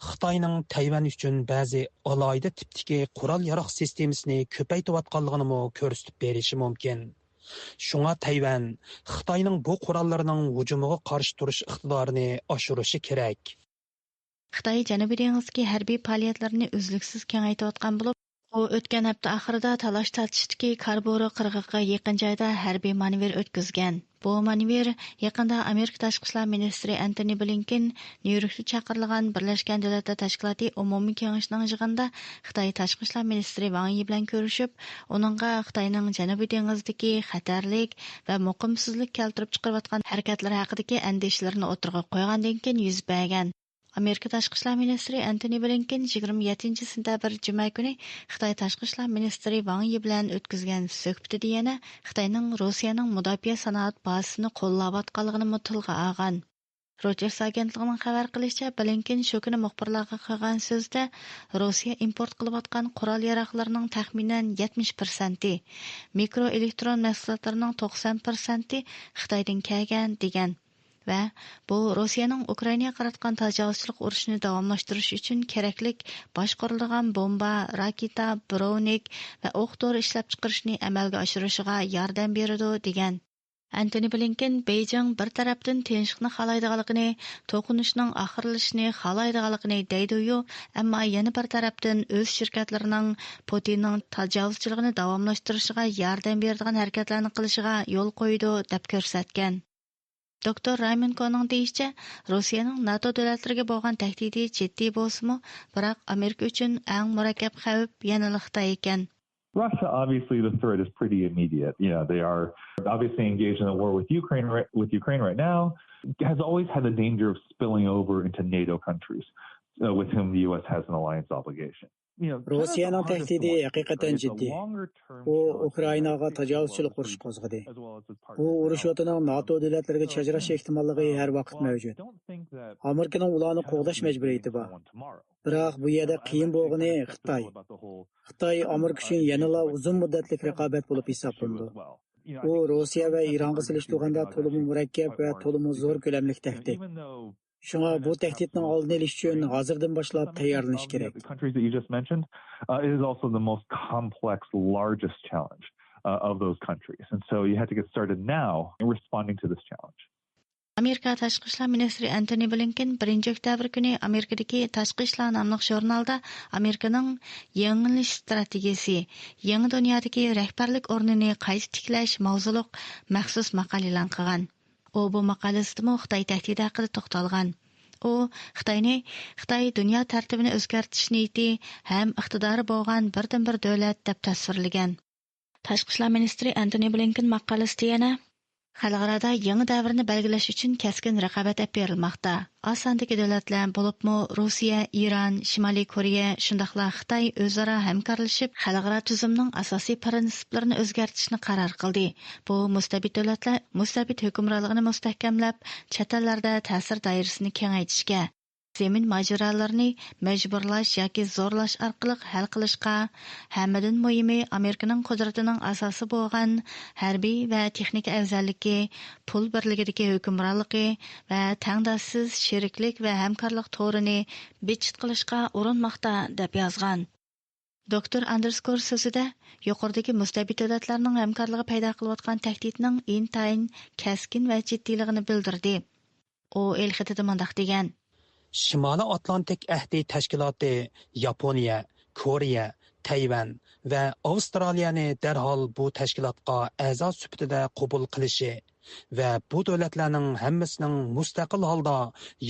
خىتاينىڭ تەيۋەن ئۈچۈن بەزى ئالاھىدە تىپتىكى قورال-ياراغ سىستېمىسىنى كۆپەيتىۋاتقانلىقىنىمۇ كۆرسىتىپ بېرىشى مۇمكىن. شۇڭا تەيۋەن خىتاينىڭ بۇ قوراللىرىنىڭ ھۇجۇمىغا قارشى تۇرۇش ئىقتىدارىنى ئاشۇرۇشى كېرەك. خىتاي جەنۇبىي دېڭىزدىكى ھەربىي پائالىيەتلىرىنى ئۈزلۈكسىز كېڭەيتىۋاتقان بولۇپ، ئۇ ئۆتكەن ھەپتە ئاخىرىدا تالاش-تارتىشتىكى كاربورو قىرغىقىغا يېقىن جايدا ھەربىي مانېۋىر ئۆتكۈزگەن. بۇ مانېۋىر يېقىندا ئامېرىكا تاشقى ئىشلار مىنىستىرى ئەنتونى بلىنكېن نيۇ يوركتا چاقىرىلغان بىرلەشكەن دۆلەتلەر تەشكىلاتى ئومۇمىي كېڭىشىنىڭ يىغىنىدا خىتاي تاشقى ئىشلار مىنىستىرى ۋاڭ يى بىلەن كۆرۈشۈپ، ئۇنىڭغا خىتاينىڭ جەنۇبىي دېڭىزدىكى خەتەرلىك ۋە مۇقىمسىزلىق كەلتۈرۈپ چىقىرىۋاتقان ھەرىكەتلىرى ھەققىدىكى ئەندىشىلىرىنى ئوتتۇرىغا قويغاندىن كېيىن يۈز بەرگەن. ئامېرىكا تاشقى ئىشلار مىنىستىرى ئەنتونى بلىنكېن يىگىرمە يەتتىنچى سېنتەبىر جۈمە كۈنى خىتاي تاشقى ئىشلار مىنىستىرى ۋاڭ يى بىلەن ئۆتكۈزگەن سۆھبىتىدە يەنە خىتاينىڭ روسىيەنىڭ مۇداپىئە سانائەت بازىسىنى قوللاۋاتقانلىقىنىمۇ تىلغا ئالغان. رويتېرس ئاگېنتلىقىنىڭ خەۋەر قىلىشىچە، بلىنكېن شۇ كۈنى مۇخبىرلارغا قىلغان سۆزىدە، روسىيە ئىمپورت قىلىۋاتقان قورال ياراغلىرىنىڭ تەخمىنەن يەتمىش پىرسەنتى، مىكرو ئېلېكترون مەھسۇلاتلىرىنىڭ توقسان پىرسەنتى خىتايدىن كەلگەن، دېگەن. ۋە بۇ روسىيەنىڭ ئۇكرائىناغا قاراتقان تاجاۋۇزچىلىق ئۇرۇشىنى داۋاملاشتۇرۇش ئۈچۈن كېرەكلىك باشقۇرۇلىدىغان بومبا، راكېتا، بروۋنىك ۋە ئوق دورا ئىشلەپچىقىرىشنى ئەمەلگە ئاشۇرۇشىغا ياردەم بېرىدۇ، دېگەن. ئەنتونى بلىنكېن بېيجىڭ بىر تەرەپتىن تىنچلىقنى خالايدىغانلىقىنى، توقۇنۇشنىڭ ئاخىرلىشىشىنى خالايدىغانلىقىنى دەيدۇيۇ، ئەمما يەنە بىر تەرەپتىن ئۆز شىركەتلىرىنىڭ پۇتىننىڭ تاجاۋۇزچىلىقىنى داۋاملاشتۇرۇشىغا ياردەم بېرىدىغان ھەرىكەتلەرنى قىلىشىغا يول قويىدۇ، دەپ كۆرسەتكەن. دوكتور رايمېنكونىڭ دېيىشىچە، روسىيەنىڭ ناتو دۆلەتلىرىگە بولغان تەھدىتى جىددىي بولسىمۇ، بىراق ئامېرىكا ئۈچۈن ئەڭ مۇرەككەپ خەۋپ يەنىلا خىتاي ئىكەن. Russia, obviously, the threat is pretty immediate. You know, they are obviously engaged in a war with Ukraine right, with Ukraine right now. Has always had the danger of spilling over into NATO countries, uh, with whom the U S has an alliance obligation. You know, China's روسىيەنىڭ on this تەھدىتى one. ھەقىقەتەن It's a جىددىي. Longer term ئۇ challenge ئۇكرائىناغا تەڭ تاجاۋۇزچىلىق ئۇرۇشى قوزغىدى. ئۇ ئۇرۇش ئوتىنىڭ ناتو دۆلەتلىرىگە چاچراش ئېھتىماللىقى ھەر ۋاقىت مەۋجۇت. ئامېرىكىنىڭ ئۇلارنى قوغداش مەجبۇرىيىتى بار. بىراق بۇ يەردە قىيىن بولغىنى خىتاي. خىتاي ئامېرىكا ئۈچۈن يەنىلا ئۇزۇن مۇددەتلىك رىقابەت بولۇپ ھېسابلىنىدۇ. ئۇ روسىيە ۋە ئىرانغا سېلىشتۇرغاندا تولىمۇ مۇرەككەپ ۋە تولىمۇ زور كۆلەملىك تەھدىت. شۇڭا بۇ تەھدىتنىڭ ئالدىنى ئېلىش ئۈچۈن ھازىردىن باشلاپ تەييارلىنىش كېرەك. The countries that you just mentioned, uh, it is also the most complex, largest challenge, uh, of those countries. And so you have to get started now in responding to this challenge. ئامېرىكا تاشقى ئىشلار مىنىستىرى ئەنتونى بلىنكېن بىرىنچى ئۆكتەبىر كۈنى ئامېرىكىدىكى تاشقى ئىشلار ناملىق ژۇرنالدا ئامېرىكىنىڭ يېڭىلىنىش ستراتېگىيىسى، يېڭى دۇنيادىكى رەھبەرلىك ئورنىنى قايتا تىكلەش ماۋزۇلۇق مەخسۇس ماقالە ئېلان قىلغان. ئۇ بۇ ماقالىسىدىمۇ خىتاي تەھدىتى ھەققىدە توختالغان. ئۇ خىتاينى، خىتاي دۇنيا تەرتىپىنى ئۆزگەرتىش نىيىتى ھەم ئىقتىدارى بولغان بىردىنبىر دۆلەت دەپ تەسۋىرلىگەن. تاشقى ئىشلار مىنىستىرى ئەنتونى بلىنكېن ماقالىسىدە يەنە، خەلقئارادا يېڭى دەۋرنى بەلگىلەش ئۈچۈن كەسكىن رىقابەت ئېلىپ بېرىلماقتا. ئاز ساندىكى دۆلەتلەر، بولۇپمۇ روسىيە، ئىران، شىمالىي كورېيە، شۇنداقلا خىتاي ئۆزئارا ھەمكارلىشىپ، خەلقئارا تۈزۈمنىڭ ئاساسىي پىرىنسىپلىرىنى ئۆزگەرتىشنى قارار قىلدى. بۇ مۇستەبىت دۆلەتلەر مۇستەبىت ھۆكۈمرانلىقىنى مۇستەھكەملەپ، چەت ئەللەردە تەسىر دائىرىسىنى كېڭەيتىشكە، زېمىن ماجىرالىرىنى مەجبۇرلاش ياكى زورلاش ئارقىلىق ھەل قىلىشقا، ھەممىدىن مۇھىمى، ئامېرىكىنىڭ قۇدرىتىنىڭ ئاساسى بولغان ھەربىي ۋە تېخنىكا ئەۋزەللىكى، پۇل بىرلىكىدىكى ھۆكۈمرانلىقى ۋە تەڭداشسىز شېرىكلىك ۋە ھەمكارلىق تورىنى بىتچىت قىلىشقا ئۇرۇنماقتا، دەپ يازغان. دوكتور ئاندرېس كور سۆزىدە يۇقىرىدىكى مۇستەبىت دۆلەتلەرنىڭ ھەمكارلىقى پەيدا قىلىۋاتقان تەھدىتنىڭ ئىنتايىن كەسكىن ۋە جىددىيلىقىنى بىلدۈردى. ئۇ ئېلخېتىدە مۇنداق دېگەن. شىمالىي ئاتلانتىك ئەھدى تەشكىلاتى، ياپونىيە، كورېيە، تەيۋەن ۋە ئاۋسترالىيەنى دەرھال بۇ تەشكىلاتقا ئەزا سۈپىتىدە قوبۇل قىلىشى ۋە بۇ دۆلەتلەرنىڭ ھەممىسىنىڭ مۇستەقىل ھالدا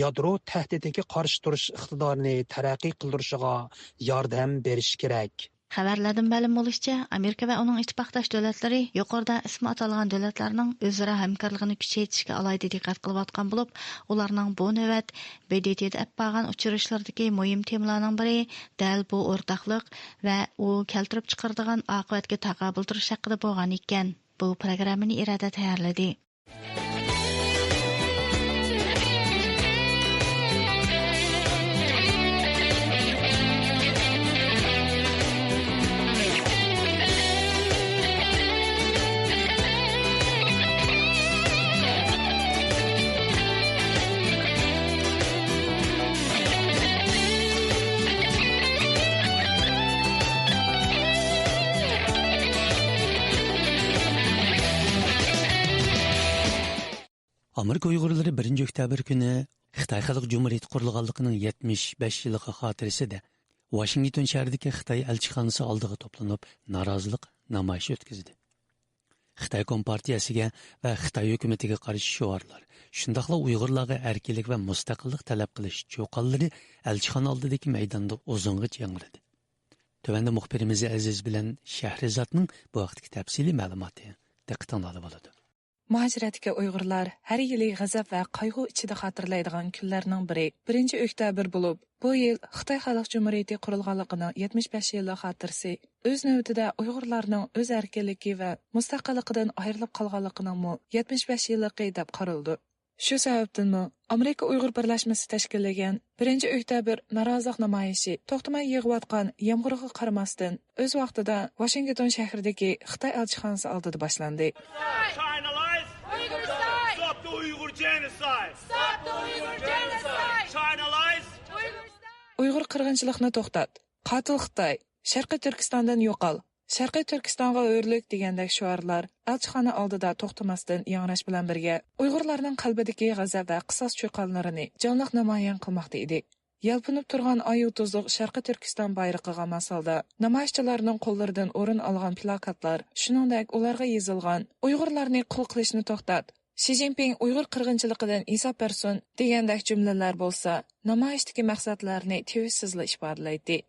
يادرو تەھدىتىگە قارشى تۇرۇش ئىقتىدارىنى تەرەققىي قىلدۇرۇشىغا ياردەم بېرىشى كېرەك. خەۋەرلەردىن مەلۇم بولۇشىچە، ئامېرىكا ۋە ئۇنىڭ ئىتتىپاقداش دۆلەتلىرى يۇقىرىدا ئىسمى ئاتالغان دۆلەتلەرنىڭ ئۆزئارا ھەمكارلىقىنى كۈچەيتىشكە ئالاھىدە دىققەت قىلىۋاتقان بولۇپ، ئۇلارنىڭ بۇ نۆۋەت ب د ت دە ئېلىپ بارغان ئۇچرىشىشلىرىدىكى مۇھىم تېمىلارنىڭ بىرى دەل بۇ ئورتاقلىق ۋە ئۇ كەلتۈرۈپ چىقىرىدىغان ئاقىۋەتكە تاقابىل تۇرۇش ھەققىدە بولغان ئىكەن. بۇ پروگراممىنى ئىرادە تەييارلىدى. ئامېرىكا ئۇيغۇرلىرى بىرىنچى ئۆكتەبىر كۈنى خىتاي خەلق جۇمھۇرىيىتى قۇرۇلغانلىقىنىڭ يەتمىش بەش يىللىقى خاتىرىسىدە ۋاشىنگتون شەھىرىدىكى خىتاي ئەلچىخانىسى ئالدىغا توپلىنىپ، نارازىلىق نامايىشى ئۆتكۈزدى. خىتاي كومپارتىيەسىگە ۋە خىتاي ھۆكۈمىتىگە قارشى شوئارلار، شۇنداقلا ئۇيغۇرلارغا ئەركىنلىك ۋە مۇستەقىللىق تەلەپ قىلىش چۇقانلىرى ئەلچىخانا ئالدىدىكى مەيداندا ئۇزۇنغىچە ياڭرىدى. تۆۋەندە مۇخبىرىمىز ئەزىز بىلەن شەھرىزادنىڭ بۇ ھەقتىكى تەپسىلىي مەلۇماتى. دىققىتىڭلاردا بولىدۇ. مۇھاجىرەتتىكى ئۇيغۇرلار ھەر يىلى غەزەپ ۋە قايغۇ ئىچىدە خاتىرىلەيدىغان كۈنلەرنىڭ بىرى بىرىنچى ئۆكتەبىر بولۇپ، بۇ يىل خىتاي خەلق جۇمھۇرىيىتى قۇرۇلغانلىقىنىڭ يەتمىش بەش يىللىق خاتىرىسى، ئۆز نۆۋىتىدە ئۇيغۇرلارنىڭ ئۆز ئەركىنلىكى ۋە مۇستەقىللىقىدىن ئايرىلىپ قالغانلىقىنىڭمۇ يەتمىش بەش يىللىقى دەپ قارىلىدۇ. شۇ سەۋەبتىنمۇ ئامېرىكا ئۇيغۇر بىرلەشمىسى تەشكىللىگەن بىرىنچى ئۆكتەبىر نارازىلىق نامايىشى توختىماي يېغىۋاتقان يامغۇرغا قارىماستىن، ئۆز ۋاقتىدا ۋاشىنگتون شەھىرىدىكى خىتاي ئەلچىخانىسى ئالدىدا باشلاندى. China lies! Uyghur side! Stop the Uyghur genocide! Stop the Uyghur genocide! China lies! Uyghur side! ئۇيغۇر قىرغىنچىلىقىنى توختات! قاتىل خىتاي! شەرقىي تۈركىستاندىن يوقال! شەرقىي تۈركىستانغا ھۆرلۈك دېگەندەك شوئارلار ئەلچىخانا ئالدىدا توختىماستىن ياڭراش بىلەن بىرگە، ئۇيغۇرلارنىڭ قەلبىدىكى غەزەپ ۋە قىساس چۇقانلىرىنى جانلىق نامايان قىلماقتا ئىدى. يالپۇنۇپ تۇرغان ئاي يۇلتۇزلۇق شەرقىي تۈركىستان بايرىقىغا ماس ھالدا نامايىشچىلارنىڭ قوللىرىدىن ئورۇن ئالغان پىلاكاتلار، شۇنىڭدەك ئۇلارغا يېزىلغان «ئۇيغۇرلارنى قۇل قىلىشنى توختات! شى جىنپىڭ ئۇيغۇر قىرغىنچىلىقىدىن ئىنساپ بەرسۇن!» دېگەندەك جۈملىلەر بولسا نامايىشتىكى مەقسەتلەرنى تىۋىشسىزلا ئىپادىلەيتتى.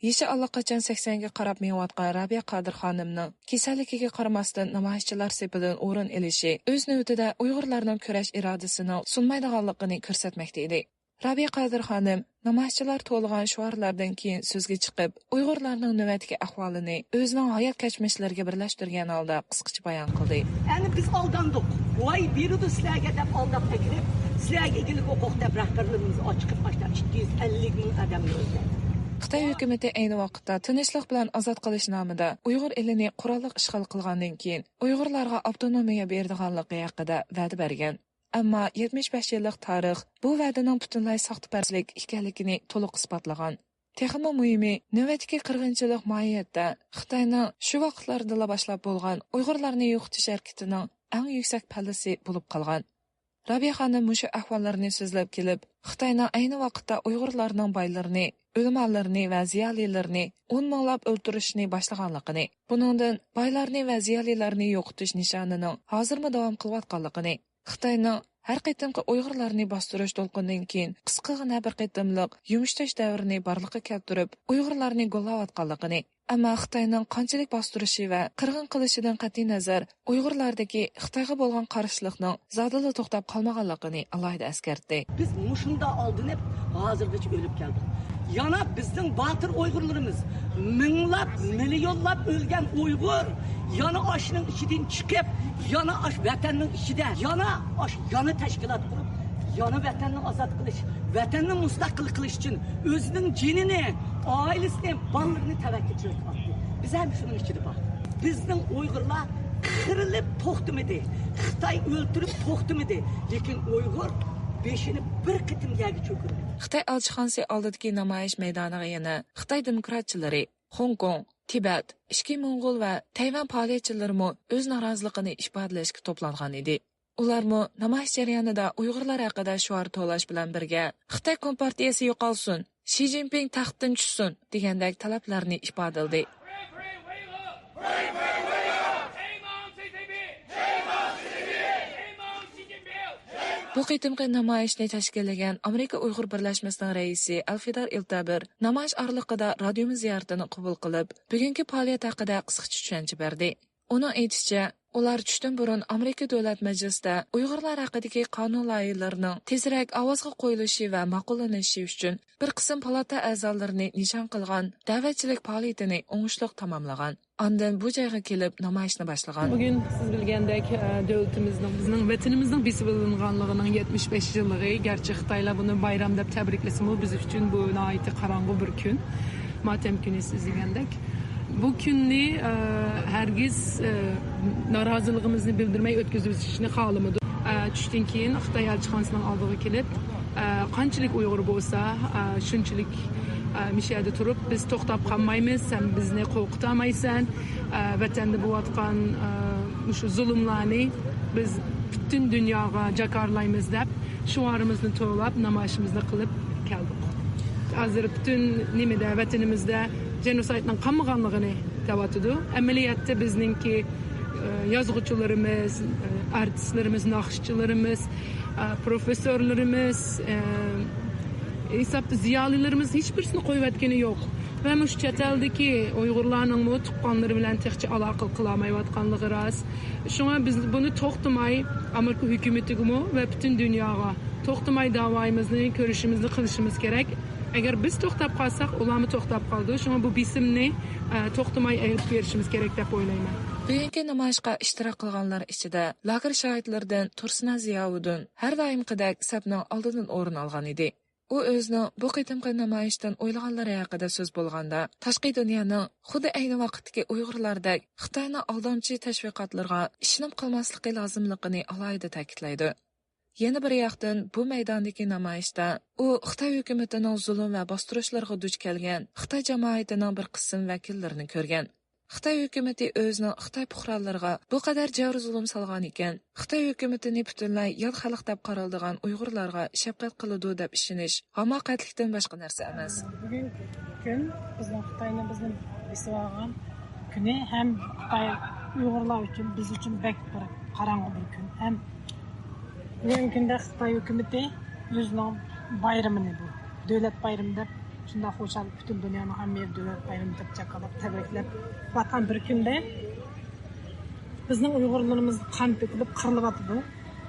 يېشى ئاللىقاچان سەكسەنگە قاراپ مېڭىۋاتقان رابىيە قادىر خانىمنىڭ كېسەللىكىگە قارىماستىن نامايىشچىلار سېپىدىن ئورۇن ئېلىشى ئۆز نۆۋىتىدە ئۇيغۇرلارنىڭ كۈرەش ئىرادىسىنىڭ سۇنمايدىغانلىقىنى كۆرسەتمەكتە ئىدى. رابىيە قادىر خانىم نامايىشچىلار توۋلىغان شوئارلاردىن كېيىن سۆزگە چىقىپ، ئۇيغۇرلارنىڭ نۆۋەتتىكى ئەھۋالىنى ئۆزىنىڭ ھايات كەچمىشلىرىگە بىرلەشتۈرگەن ھالدا قىسقىچە بايان قىلدى. ئەنە بىز ئالداندۇق. ۋاي بېرىدۇ سىلەرگە دەپ ئالداپ ئەكىرىپ، سىلەرگە ئىگىلىك ھوقۇق دەپ رەھبەرلىرىمىزنى ئاچىقىپ ئاشتا ئىككى يۈز ئەللىك مىڭ ئادەمنى ئۆلتۈردى. خىتاي ھۆكۈمىتى ئەينى ۋاقىتتا تىنچلىق بىلەن ئازاد قىلىش نامىدا ئۇيغۇر ئېلىنى قوراللىق ئىشغال قىلغاندىن كېيىن ئۇيغۇرلارغا ئاپتونومىيە بېرىدىغانلىقى ھەققىدە ۋەدە بەرگەن. ئەمما يەتمىش بەش يىللىق تارىخ بۇ ۋەدىنىڭ پۈتۈنلەي ساختىپەزلىك ئىكەنلىكىنى تولۇق ئىسپاتلىغان. تېخىمۇ مۇھىمى، نۆۋەتتىكى قىرغىنچىلىق ماھىيەتتە خىتاينىڭ شۇ ۋاقىتلاردىلا باشلاپ بولغان ئۇيغۇرلارنى يوقىتىش ھەرىكىتىنىڭ ئەڭ يۈكسەك پەللىسى بولۇپ قالغان. رابىيە خانىم مۇشۇ ئەھۋاللارنى سۆزلەپ كېلىپ، خىتاينىڭ ئەينى ۋاقىتتا ئۇيغۇرلارنىڭ بايلىرىنى، ئۆلىمالىرىنى ۋە زىيالىيلىرىنى ئون مىڭلاپ ئۆلتۈرۈشنى باشلىغانلىقىنى، بۇنىڭدىن بايلارنى ۋە زىيالىيلارنى يوقىتىش نىشانىنىڭ ھازىرمۇ داۋام قىلىۋاتقانلىقىنى، خىتاينىڭ ھەر قېتىمقى ئۇيغۇرلارنى باستۇرۇش دولقۇنىدىن كېيىن قىسقىغىنە بىر قېتىملىق يۇمشىتىش دەۋرىنى بارلىققا كەلتۈرۈپ، ئۇيغۇرلارنى گوللاۋاتقانلىقىنى، ئەمما خىتاينىڭ قانچىلىك باستۇرۇشى ۋە قىرغىن قىلىشىدىن قەتئىينەزەر، ئۇيغۇرلاردىكى خىتايغا بولغان قارشىلىقنىڭ زادىلا توختاپ قالمىغانلىقىنى ئالاھىدە ئەسكەرتتى. بىز مۇشۇنداق ئالدىنىپ، ھازىرغىچە ئۆلۈپ كەلدۇق. يەنە بىزنىڭ باتۇر ئۇيغۇرلىرىمىز مىڭلاپ، مىليونلاپ ئۆلگەن ئۇيغۇر يەنە ئاشۇنىڭ ئىچىدىن چىقىپ، يەنە ئاش ۋەتەننىڭ ئىچىدە، يەنە ئاش يەنە تەشكىلات قۇرۇپ، يەنە ۋەتەننى ئازاد قىلىش، ۋەتەننى مۇستەقىل قىلىش ئۈچۈن ئۆزىنىڭ جېنىنى، ئائىلىسىنى، بالىلىرىنى تەۋەككۈلچىلىككە ئاتتى. بىز ھەم شۇنىڭ ئىچىدە بار. بىزنىڭ ئۇيغۇرلار قىرىلىپ توختىمىدى. خىتاي ئۆلتۈرۈپ توختىمىدى. لېكىن ئۇيغۇر بېشىنى بىر قېتىم يەرگە چۆكۈرمىدى. خىتاي ئەلچىخانىسى ئالدىدىكى نامايىش مەيدانىغا يەنە خىتاي دېموكراتچىلىرى، خوڭكوڭ، تىبەت، ئىچكى موڭغۇل ۋە تەيۋەن پائالىيەتچىلىرىمۇ ئۆز نارازىلىقىنى ئىپادىلەشكە توپلانغان ئىدى. ئۇلارمۇ نامايىش جەريانىدا ئۇيغۇرلار ھەققىدە شوئار توۋلاش بىلەن بىرگە، «خىتاي كومپارتىيەسى يوقالسۇن! شى جىنپىڭ تەختتىن چۈشسۇن!» دېگەندەك تەلەپلەرنى ئىپادىلىدى. بۇ قېتىمقى نامايىشنى تەشكىللىگەن ئامېرىكا ئۇيغۇر بىرلەشمىسىنىڭ رەئىسى ئەلفىدار ئىلتابىر نامايىش ئارىلىقىدا رادىيومىز زىيارىتىنى قوبۇل قىلىپ، بۈگۈنكى پائالىيەت ھەققىدە قىسقىچە چۈشەنچە بەردى. ئۇنىڭ ئېيتىشىچە، ئۇلار چۈشتىن بۇرۇن ئامېرىكا دۆلەت مەجلىسىدە ئۇيغۇرلار ھەققىدىكى قانۇن لايىھىلىرىنىڭ تېزرەك ئاۋازغا قويۇلۇشى ۋە ماقۇللىنىشى ئۈچۈن بىر قىسىم پالاتا ئەزالىرىنى نىشان قىلغان دەۋەتچىلىك پائالىيىتىنى ئوڭۇشلۇق تاماملىغان. ئاندىن بۇ جايغا كېلىپ نامايىشنى باشلىغان. بۈگۈن سىز بىلگەندەك، ئە، دۆلىتىمىزنىڭ، بىزنىڭ ۋەتىنىمىزنىڭ بېسىۋېلىنغانلىقىنىڭ يەتمىش بەش يىللىقى. گەرچە خىتايلار بۇنى بايرام دەپ تەبرىكلىسىمۇ، بىز ئۈچۈن بۇ ناھايىتى قاراڭغۇ بىر كۈن. ماتەم كۈنى سىز دېگەندەك. بۇ كۈننى، ئە، ھەرگىز، ئە، نارازىلىقىمىزنى بىلدۈرمەي ئۆتكۈزۈۋېتىشنى خالىمىدۇق. ئە، چۈشتىن كېيىن خىتاي ئەلچىخانىسىنىڭ ئالدىغا كېلىپ، ئە، قانچىلىك ئۇيغۇر بولسا، ئە، شۇنچىلىك، ئە، مۇشۇ يەردە تۇرۇپ، بىز توختاپ قالمايمىز، سەن بىزنى قورقۇتالمايسەن، ئە، ۋەتەندە بولۇۋاتقان، ئە، مۇشۇ زۇلۇملارنى بىز پۈتۈن دۇنياغا جاكارلايمىز دەپ، شوئارىمىزنى توۋلاپ، نامايىشىمىزنى قىلىپ كەلدۇق. ھازىر پۈتۈن نېمىدە، ۋەتىنىمىزدە جېنوسايدنىڭ قالمىغانلىقىنى دەۋاتىدۇ. ئەمەلىيەتتە بىزنىڭكى، ئە، يازغۇچىلىرىمىز، ئە، ئارتىسلىرىمىز، ناخشىچىلىرىمىز، ئە، پروفېسسورلىرىمىز، ئە، ھېسابتا زىيالىيلىرىمىز ھېچبىرسىنى قويۇۋەتكىنى يوق. ۋە مۇشۇ چەت ئەلدىكى ئۇيغۇرلارنىڭمۇ تۇغقانلىرى بىلەن تېخىچە ئالاقە قىلالمايۋاتقانلىقى راست. شۇڭا بىز بۇنى توختىماي ئامېرىكا ھۆكۈمىتىگىمۇ ۋە پۈتۈن دۇنياغا توختىماي داۋايىمىزنى، كۈرىشىمىزنى قىلىشىمىز كېرەك. ئەگەر بىز توختاپ قالساق، ئۇلارمۇ توختاپ قالىدۇ. شۇڭا بۇ بېسىمنى، ئە، توختىماي ئېلىپ بېرىشىمىز كېرەك دەپ ئويلايمەن. بۈگۈنكى نامايىشقا ئىشتىراك قىلغانلار ئىچىدە لاگېر شاھىتلىرىدىن تۇرسۇنە زىياۋۇدۇن ھەر دائىمقىدەك سەپنىڭ ئالدىدىن ئورۇن ئالغان ئىدى. ئۇ ئۆزىنىڭ بۇ قېتىمقى نامايىشتىن ئويلىغانلىرى ھەققىدە سۆز بولغاندا، تاشقى دۇنيانىڭ خۇددى ئەينى ۋاقىتتىكى ئۇيغۇرلاردەك خىتاينىڭ ئالدامچى تەشۋىقاتلىرىغا ئىشىنىپ قالماسلىقى لازىملىقىنى ئالاھىدە تەكىتلەيدۇ. يەنە بىر ياقتىن، بۇ مەيداندىكى نامايىشتا ئۇ خىتاي ھۆكۈمىتىنىڭ زۇلۇم ۋە باستۇرۇشلىرىغا دۇچ كەلگەن خىتاي جامائىتىنىڭ بىر قىسىم ۋەكىللىرىنى كۆرگەن. خىتاي ھۆكۈمىتى ئۆزىنىڭ خىتاي پۇقرالىرىغا بۇ قەدەر جەۋر زۇلۇم سالغانىكەن، خىتاي ھۆكۈمىتىنى پۈتۈنلەي يات خەلق دەپ قارىلىدىغان ئۇيغۇرلارغا شەپقەت قىلىدۇ دەپ ئىشىنىش ھاماقەتلىكتىن باشقا نەرسە ئەمەس. بۈگۈنكى كۈن بىزنىڭ خىتاينىڭ بىزنى بېسىۋالغان كۈنى ھەم خىتاي ئۇيغۇرلار ئۈچۈن، بىز ئۈچۈن بەك بىر قاراڭغۇ بىر كۈن. ھەم بۈگۈنكى كۈندە خىتاي ھۆكۈمىتى ئۆزىنىڭ بايرىمىنى، بۇ دۆلەت بايرىمى دەپ شۇنداق خۇشال، پۈتۈن دۇنيانىڭ ھەممە يېرى دۆلەت بايرىمى دەپ جاكارلاپ، تەبرىكلەپ بارغان بىر كۈندە، بىزنىڭ ئۇيغۇرلىرىمىز قان تۆكۈلۈپ قىرىلىۋاتىدۇ.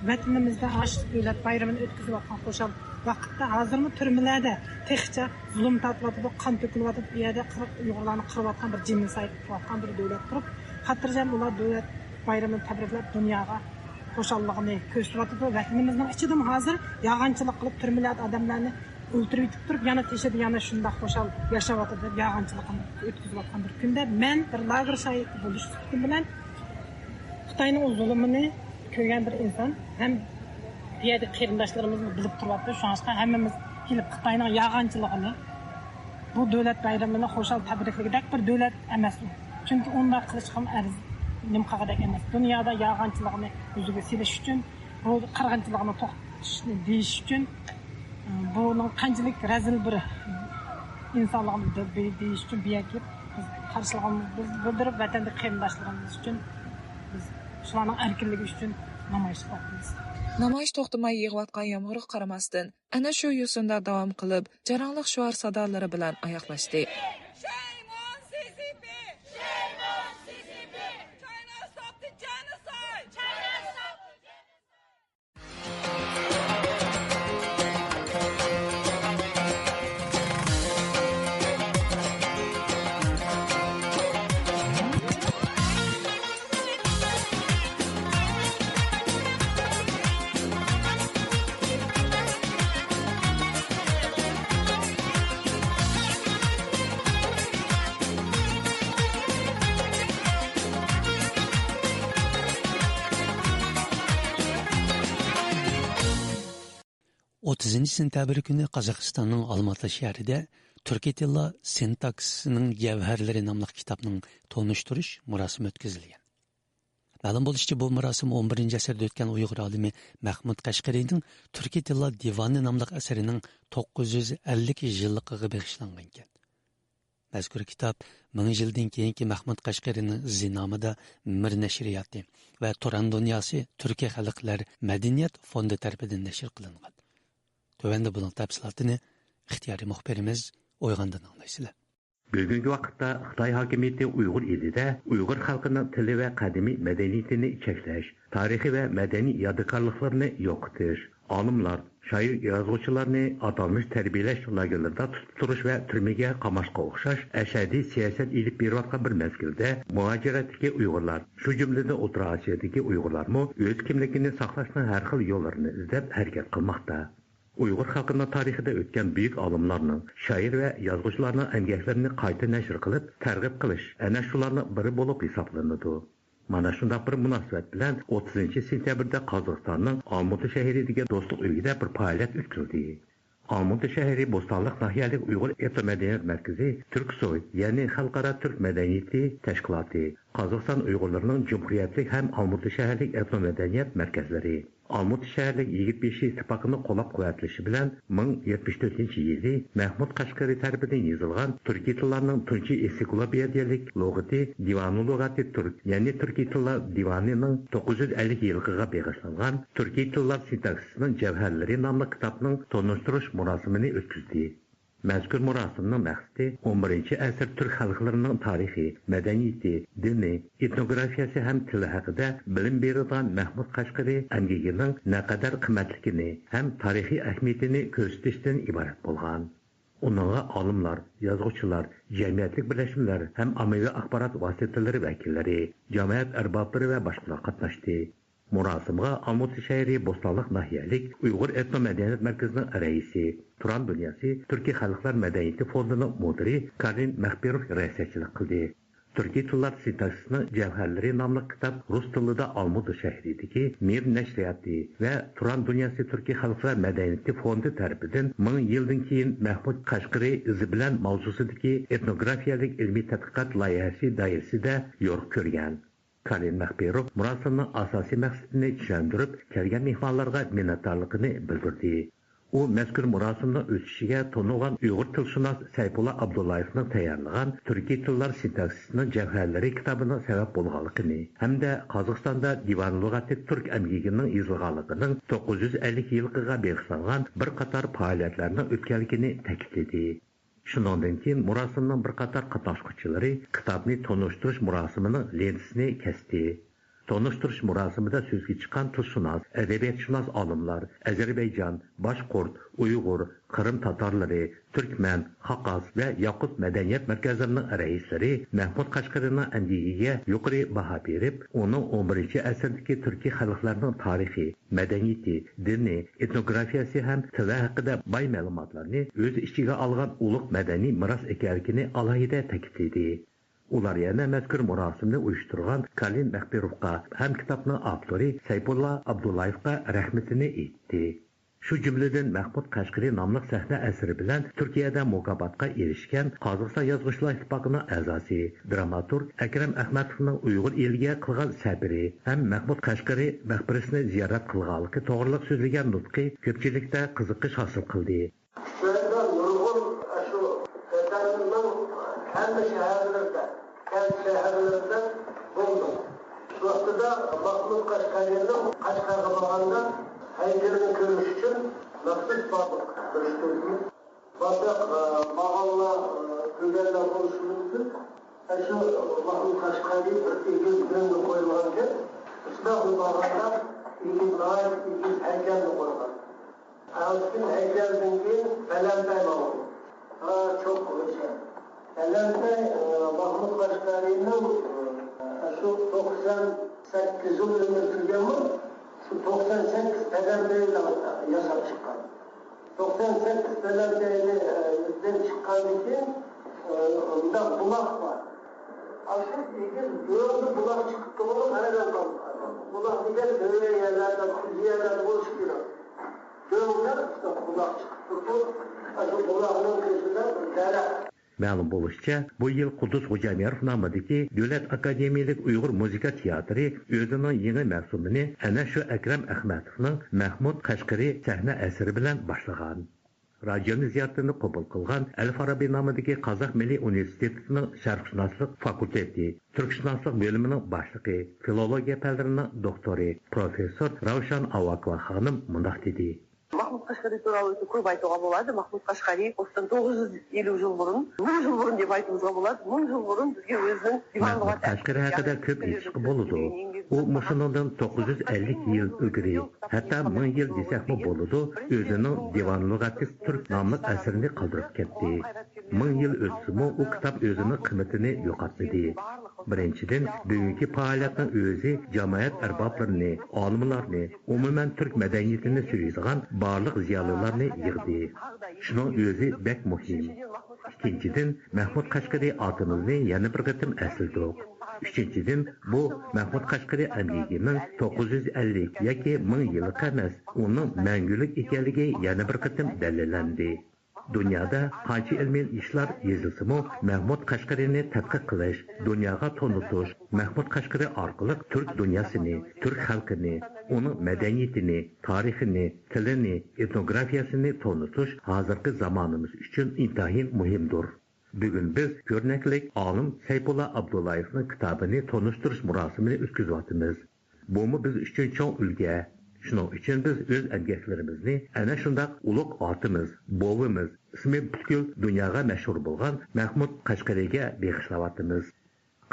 ۋەتىنىمىزدە ئاشۇ دۆلەت بايرىمىنى ئۆتكۈزۈۋاتقان خۇشال ۋاقىتتا، ھازىرمۇ تۈرمىلەردە تېخىچە زۇلۇم تارتىلىۋاتىدۇ، قان تۆكۈلۈۋاتىدۇ. ئۇ يەردە قىرىق ئۇيغۇرلارنى قىرىۋاتقان بىر جېنوسايد قىلىۋاتقان بىر دۆلەت تۇرۇپ، خاتىرجەم ئۇلار دۆلەت بايرىمىنى تەبرىكلەپ، دۇنياغا خۇشاللىقىنى كۆرسىتىۋاتىدۇ. ۋەتىنىمىزنىڭ ئىچىدىمۇ ھازىر يالغانچىلىق قىلىپ، تۈرمىلەردە ئادەملەرنى ئۆلتۈرۈۋېتىپ تۇرۇپ، يەنە تېشىدا يەنە شۇنداق خۇشال ياشاۋاتىدۇ دەپ، يالغانچىلىقىنى ئۆتكۈزۈۋاتقان بىر كۈندە، مەن بىر لاگېر شاھىتى بولۇش سۈپىتىم بىلەن خىتاينىڭ زۇلۇمىنى كۆرگەن بىر ئىنسان ھەم بۇ يەردە قېرىنداشلىرىمىزمۇ بىلىپ تۇرۇۋاتىدۇ. شۇڭلاشقا ھەممىمىز كېلىپ خىتاينىڭ يالغانچىلىقىنى، بۇ دۆلەت بايرىمىنى خۇشال تەبرىكلىگۈدەك بىر دۆلەت ئەمەس ئۇ. چۈنكى ئۇنداق قىلىشقىمۇ ئەرز، نېمە قىلغۇدەك ئەمەس. دۇنيادا يالغانچىلىقنى يۈزىگە سېلىش ئۈچۈن، بۇ قىرغىنچىلىقنى توختىتىشنى دېيىش ئۈچۈن، بۇنىڭ قانچىلىك رەزىل بىر ئىنسانلىقنى دېيىش ئۈچۈن بۇ يەرگە كېلىپ، بىز قارشىلىقىمىزنى بىلدۈرۈپ، ۋەتەندىكى قېرىنداشلىرىمىز ئۈچۈن، بىز شۇلارنىڭ ئەركىنلىكى ئۈچۈن نامايىش قىلىۋاتىمىز. نامايىش توختىماي يېغىۋاتقان يامغۇرغا قارىماستىن، ئەنە شۇ يوسۇندا داۋام قىلىپ، جاراڭلىق شوئار سادالىرى بىلەن ئاياغلاشتى. Shame on C C P! Shame on C C P! China, stop the genocide! China, stop the genocide! ئوتتۇزىنچى سېنتەبىر كۈنى قازاقىستاننىڭ ئالماتا شەھىرىدە تۈركىي تىللار سىنتاكسىسىنىڭ جەۋھەرلىرى ناملىق كىتابنىڭ تونۇشتۇرۇش مۇراسىمى ئۆتكۈزۈلگەن. مەلۇم بولۇشىچە، بۇ مۇراسىم ئون بىرىنچى ئەسىردە ئۆتكەن ئۇيغۇر ئالىمى مەھمۇد قەشقىرىنىڭ تۈركىي تىللار دىۋانى ناملىق ئەسىرىنىڭ توققۇز يۈز ئەللىك يىللىقىغا بېغىشلانغانىكەن. مەزكۇر كىتاب مىڭ يىلدىن كېيىنكى مەھمۇد قەشقەرىنىڭ ئىزى نامىدا مىر نەشرىياتى ۋە تۇران دۇنياسى تۈركىي خەلقلەر مەدەنىيەت فوندى تەرىپىدىن نەشر قىلىنغان. تۆۋەندە بۇنىڭ تەپسىلاتىنى ئىختىيارىي مۇخبىرىمىز ئويغاندىن ئاڭلايسىلەر. بۈگۈنكى ۋاقىتتا خىتاي ھاكىمىيىتى ئۇيغۇر ئېلىدە ئۇيغۇر خەلقىنىڭ تىلى ۋە قەدىمىي مەدەنىيىتىنى چەكلەش، تارىخىي ۋە مەدەنىي يادىكارلىقلىرىنى يوقىتىش، ئالىملار، شائىر، يازغۇچىلارنى ئاتالمىش تەربىيەلەش لاگېرلىرىدا تۇتۇپ تۇرۇش ۋە تۈرمىگە قاماشقا ئوخشاش ئەشەددىي سىياسەت ئېلىپ بېرىۋاتقان بىر مەزگىلدە، مۇھاجىرەتتىكى ئۇيغۇرلار، شۇ جۈملىدىن ئوتتۇرا ئاسىيادىكى ئۇيغۇرلارمۇ ئۆز كىملىكىنى ساقلاشنىڭ ھەر خىل يوللىرىنى ئىزدەپ ھەرىكەت قىلماقتا. ئۇيغۇر خەلقىنىڭ تارىخىدا ئۆتكەن بۈيۈك ئالىملارنىڭ، شائىر ۋە يازغۇچىلارنىڭ ئەمگەكلىرىنى قايتا نەشر قىلىپ، تەرغىب قىلىش ئەنە شۇلارنىڭ بىرى بولۇپ ھېسابلىنىدۇ. مانا شۇنداق بىر مۇناسىۋەت بىلەن ئوتتۇزىنچى سېنتەبىردە قازاقىستاننىڭ ئالمۇتا شەھىرىدىكى دوستلۇق ئۆيىدە بىر پائالىيەت ئۆتكۈزۈلدى. ئالمۇتا شەھىرى بوستانلىق ناھىيەلىك ئۇيغۇر ئېتنو مەدەنىيەت مەركىزى، تۈركسوي، يەنى خەلقئارا تۈرك مەدەنىيىتى تەشكىلاتى، قازاقىستان ئۇيغۇرلىرىنىڭ جۇمھۇرىيەتلىك ھەم ئالمۇتا شەھەرلىك ئېتنو مەدەنىيەت مەركەزلىرى، ئالمۇتا شەھەرلىك يىگىت بېشى ئىتتىپاقىنى قوللاپ-قۇۋۋەتلىشى بىلەن، مىڭ يەتمىش تۆتىنچى يىلى مەھمۇد قەشقىرى تەرىپىدىن يېزىلغان تۈركىي تىللارنىڭ تۇنجى ئېنسىكلوپېدىيەلىك لۇغىتى دىۋانۇ لۇغاتى تۈرك، يەنى تۈركىي تىللار دىۋانىنىڭ توققۇز يۈز ئەللىك يىللىقىغا بېغىشلانغان تۈركىي تىللار سىنتاكسىسىنىڭ جەۋھەرلىرى ناملىق كىتابنىڭ تونۇشتۇرۇش مۇراسىمىنى ئۆتكۈزدى. مەزكۇر مۇراسىمنىڭ مەقسىتى ئون بىرىنچى ئەسىر تۈرك خەلقلىرىنىڭ تارىخى، مەدەنىيىتى، دىنى، ئېتنوگرافىيەسى ھەم تىلى ھەققىدە بىلىم بېرىدىغان مەھمۇد قەشقىرى ئەمگىكىنىڭ نەقەدەر قىممەتلىكىنى ھەم تارىخىي ئەھمىيىتىنى كۆرسىتىشتىن ئىبارەت بولغان. ئۇنىڭغا ئالىملار، يازغۇچىلار، جەمئىيەتلىك بىرلەشمىلەر ھەم ئاممىۋى ئاخبارات ۋاسىتىلىرى ۋەكىللىرى، جامائەت ئەربابلىرى ۋە باشقىلار قاتناشتى. مۇراسىمغا ئالمۇتا شەھىرى بوستانلىق ناھىيەلىك ئۇيغۇر ئېتنو مەدەنىيەت مەركىزىنىڭ رەئىسى، تۇران دۇنياسى تۈركىي خەلقلەر مەدەنىيىتى فوندىنىڭ مۇدىرى كارلىن مەخپىروف رىياسەتچىلىك قىلدى. تۈركىي تىللار سىنتاكسىسىنىڭ جەۋھەرلىرى ناملىق كىتاب رۇس تىلىدا ئالمۇتا شەھىرىدىكى مىر نەشرىياتى ۋە تۇران دۇنياسى تۈركىي خەلقلەر مەدەنىيىتى فوندى تەرىپىدىن مىڭ يىلدىن كېيىن مەھمۇد قەشقىرى ئىزى بىلەن ماۋزۇسىدىكى ئېتنوگرافىيەلىك ئىلمىي تەتقىقات لايىھەسى دائىرىسىدە يورۇق كۆرگەن. كارلىن مەخپىروف مۇراسىمنىڭ ئاساسىي مەقسىتىنى چۈشەندۈرۈپ، كەلگەن مېھمانلارغا مىننەتدارلىقىنى بىلدۈردى. ئۇ مەزكۇر مۇراسىمنىڭ ئۆتۈشىگە تونۇلغان ئۇيغۇر تىلشۇناس سەيپۇللا ئابدۇللايېۋنىڭ تەييارلىغان تۈركىي تىللار سىنتاكسىسىنىڭ جەۋھەرلىرى كىتابىنىڭ سەۋەب بولغانلىقىنى ھەمدە قازاقىستاندا دىۋان لۇغەتى تۈرك ئەمگىكىنىڭ يېزىلغانلىقىنىڭ توققۇز يۈز ئەللىك يىللىقىغا بېغىشلانغان بىر قاتار پائالىيەتلەرنىڭ ئۆتكەنلىكىنى تەكىتلىدى. شۇنىڭدىن كېيىن مۇراسىمنىڭ بىر قاتار قاتناشقۇچىلىرى كىتابنى تونۇشتۇرۇش مۇراسىمىنىڭ لېنتىسىنى كەستى. تونۇشتۇرۇش مۇراسىمىدا سۆزگە چىققان تىلشۇناس، ئەدەبىياتشۇناس ئالىملار، ئەزەربەيجان، باشقۇرت، ئۇيغۇر، قىرىم تاتارلىرى، تۈركمەن، خاقاس ۋە ياقۇت مەدەنىيەت مەركەزلىرىنىڭ رەئىسلىرى مەھمۇد قەشقىرىنىڭ ئەمگىكىگە يۇقىرى باھا بېرىپ، ئۇنىڭ ئون بىرىنچى ئەسىردىكى تۈركىي خەلقلەرنىڭ تارىخى، مەدەنىيىتى، دىنى، ئېتنوگرافىيەسى ھەم تىلى ھەققىدە باي مەلۇماتلارنى ئۆز ئىچىگە ئالغان ئۇلۇغ مەدەنىي مىراس ئىكەنلىكىنى ئالاھىدە تەكىتلىدى. ئۇلار يەنە مەزكۇر مۇراسىمنى ئۇيۇشتۇرغان كارلىن مەخپىروفقا ھەم كىتابنىڭ ئاپتورى سەيپۇللا ئابدۇللايېۋقا رەھمىتىنى ئېيتتى. شۇ جۈملىدىن مەھمۇد قەشقىرى ناملىق سەھنە ئەسىرى بىلەن تۈركىيەدە مۇكاپاتقا ئېرىشكەن قازاقىستان يازغۇچىلار ئىتتىپاقىنىڭ ئەزاسى، دراماتورگ ئەكرەم ئەخمەتوۋنىڭ ئۇيغۇر ئېلىگە قىلغان سەپىرى ھەم مەھمۇد قەشقىرى مەقبىرىسىنى زىيارەت قىلغانلىقى توغرىلىق سۆزلىگەن نۇتقى كۆپچىلىكتە قىزىقىش ھاسىل قىلدى. شۇ يەردە نۇرغۇن ئاشۇ ۋەتەننىڭ ھەممە شەھەرلىرىدە، كەنت شەھەرلىرىدە بولدۇق. شۇ ۋاقتىدا مەھمۇد قەشقەرىنىڭ قەشقەرگە بارغاندا ھەيكىلىنى كۆرۈش ئۈچۈن مەخسۇس باردۇق، بىر ئۈچ تۆت كۈن. باردۇق، ئە، ماڭغانلار، ئە، كۆرگەنلەر بولۇشى مۇمكىن. ئاشۇ مەھمۇد قەشقەرى بىر ئېگىز دۆڭگە قويۇلغانكەن، شۇنداق بىر بارغاندا ئېگىز، ناھايىتى ئېگىز ھەيكەلنى قويغان. ئەلچىن ھەيكەلدىن كېيىن پەلەمپەي ماڭىدۇ. ھا، چوڭ ئۆلچەم. پەلەمپەي، ئە، مەھمۇد قەشقەرىنىڭ، ئە، شۇ توقسان سەككىز يىل ئۆمۈر سۈرگەنمۇ، شۇ توقسان سەككىز پەلەمپەينى ياساپ چىققان. توقسان سەككىز پەلەمپەينى، ئە، يۈزدىن چىققاندىن كېيىن، ئە، مۇنداق بۇلاق بار. ئاشۇ ئېگىز دۆڭدە بۇلاق چىقىپ تۇرغىنى قاراپ قالدى. بۇلاق دېگەن تۆۋەن يەرلەردە، قۇزى يەرلەردە بولۇشى كېرەك. دۆڭدە بۇلاق چىقىپ تۇرىدۇ. ئاشۇ بۇلاقنىڭ قېشىدا بىر دەرەخ. مەلۇم بولۇشىچە، بۇ يىل قۇددۇس خوجامياروف نامىدىكى دۆلەت ئاكادېمىيەلىك ئۇيغۇر مۇزىكا تىياتىرى ئۆزىنىڭ يېڭى مەۋسۇمىنى ئەنە شۇ ئەكرەم ئەخمەتوۋنىڭ مەھمۇد قەشقىرى سەھنە ئەسىرى بىلەن باشلىغان. راجىياننى زىيارىتىنى قوبۇل قىلغان ئەل فارابى نامىدىكى قازاق مىللىي ئۇنىۋېرسىتېتىنىڭ شەرقشۇناسلىق فاكۇلتېتى، تۈركشۇناسلىق بۆلۈمىنىڭ باشلىقى، فىلولوگىيە پەنلىرىنىڭ دوكتورى، پروفېسسور راۋشان ئاۋاكوۋا خانىم مۇنداق دېدى. Mahmut Kaşgari tuğralı köp aytuvğa boladı. Mahmut Kaşgari ostan dokuz yüz elli yıl burun, bin yıl burun dep aytuvğa boladı. Bin yıl burun bizge özünün divan. مەھمۇد قەشقىرى ھەققىدە كۆپ ئېيتىشقا بولىدۇ. ئۇ مۇشۇنىڭدىن توققۇز يۈز ئەللىك يىل ئىلگىرى، ھەتتا مىڭ يىل دېسەكمۇ بولىدۇ، ئۆزىنىڭ دىۋان لۇغاتى تۈرك ناملىق ئەسىرىنى قالدۇرۇپ كەتتى. مىڭ يىل ئۆتسىمۇ، ئۇ كىتاب ئۆزىنىڭ قىممىتىنى يوقاتمىدى. بىرىنچىدىن، بۈگۈنكى پائالىيەتنىڭ ئۆزى جامائەت ئەربابلىرىنى، ئالىملارنى، ئومۇمەن تۈرك مەدەنىيىتىنى سۆيىدىغان بارلىق زىيالىيلارنى يىغدى. شۇنىڭ ئۆزى بەك مۇھىم. ئىككىنچىدىن، مەھمۇد قەشقىرى ئاتىمىزنى يەنە بىر قېتىم ئەسلىدۇق. ئۈچىنچىدىن، بۇ مەھمۇد قەشقىرى ئەمگىكىنىڭ توققۇز يۈز ئەللىك ياكى مىڭ يىللىق ئەمەس، ئۇنىڭ مەڭگۈلۈك ئىكەنلىكى يەنە بىر قېتىم دەلىللەندى. دۇنيادا قانچە ئىلمىي ئىشلار يېزىلسىمۇ، مەھمۇد قەشقىرىنى تەتقىق قىلىش، دۇنياغا تونۇتۇش، مەھمۇد قەشقىرى ئارقىلىق تۈرك دۇنياسىنى، تۈرك خەلقىنى، ئۇنىڭ مەدەنىيىتىنى، تارىخىنى، تىلىنى، ئېتنوگرافىيەسىنى تونۇتۇش ھازىرقى زامانىمىز ئۈچۈن ئىنتايىن مۇھىمدۇر. بۈگۈن بىز كۆرنەكلىك ئالىم سەيپۇللا ئابدۇللايېۋنىڭ كىتابىنى تونۇشتۇرۇش مۇراسىمىنى ئۆتكۈزۈۋاتىمىز. بۇمۇ بىز ئۈچۈن چوڭ ئۈلگە. شۇنىڭ ئۈچۈن بىز ئۆز ئەمگەكلىرىمىزنى ئەنە شۇنداق ئۇلۇغ ئاتىمىز، بوۋىمىز، ئىسمى پۈتكۈل دۇنياغا مەشھۇر بولغان مەھمۇد قەشقىرىگە بېغىشلاۋاتىمىز.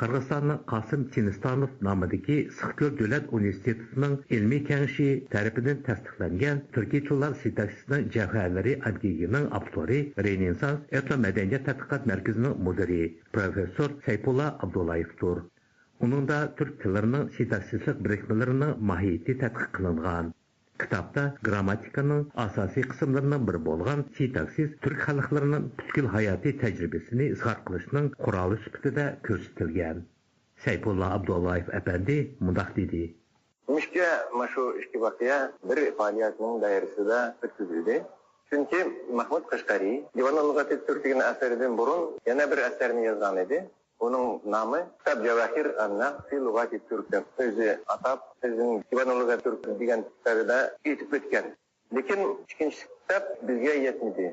قىرغىزىستاننىڭ قاسىم چىنىستانوف نامىدىكى ئىسسىقكۆل دۆلەت ئۇنىۋېرسىتېتىنىڭ ئىلمىي كېڭىشى تەرىپىدىن تەستىقلەنگەن تۈركىي تىللار سىنتاكسىسىنىڭ جەۋھەرلىرى ئەمگىكىنىڭ ئاپتورى، رېنېسسانس ئېتنو مەدەنىيەت تەتقىقات مەركىزىنىڭ مۇدىرى، پروفېسسور سەيپۇللا ئابدۇللايېۋدۇر. ئۇنىڭدا تۈرك تىللىرىنىڭ سىنتاكسىسلىق بىرىكمىلىرىنىڭ ماھىيىتى تەتقىق قىلىنغان. كىتابتا گرامماتىكىنىڭ ئاساسىي قىسىملىرىنىڭ بىرى بولغان سىنتاكسىس تۈرك خەلقلىرىنىڭ پۈتكۈل ھاياتىي تەجرىبىسىنى ئىزھار قىلىشنىڭ قورالى سۈپىتىدە كۆرسىتىلگەن. سەيپۇللا ئابدۇللايېف ئەپەندى مۇنداق دېدى. نېمىشقا مانا شۇ ئىككى ۋەقە بىر پائالىيەتنىڭ دائىرىسىدە ئۆتكۈزۈلدى؟ چۈنكى مەھمۇد قەشقەرى دىۋانۇل لۇغاتىت تۈرك دېگەن ئەسىرىدىن بۇرۇن يەنە بىر ئەسەرنى يازغان ئىدى. ئۇنىڭ نامى كىتاب جەۋاھىر ئەننەق في لۇغاتىت تۈرك دەپ ئۆزى ئاتاپ، ئۆزىنىڭ دىۋانۇل لۇغاتىت تۈرك دېگەن كىتابىدا ئېيتىپ ئۆتكەن. لېكىن ئىككىنچى كىتاب بىزگە يەتمىدى.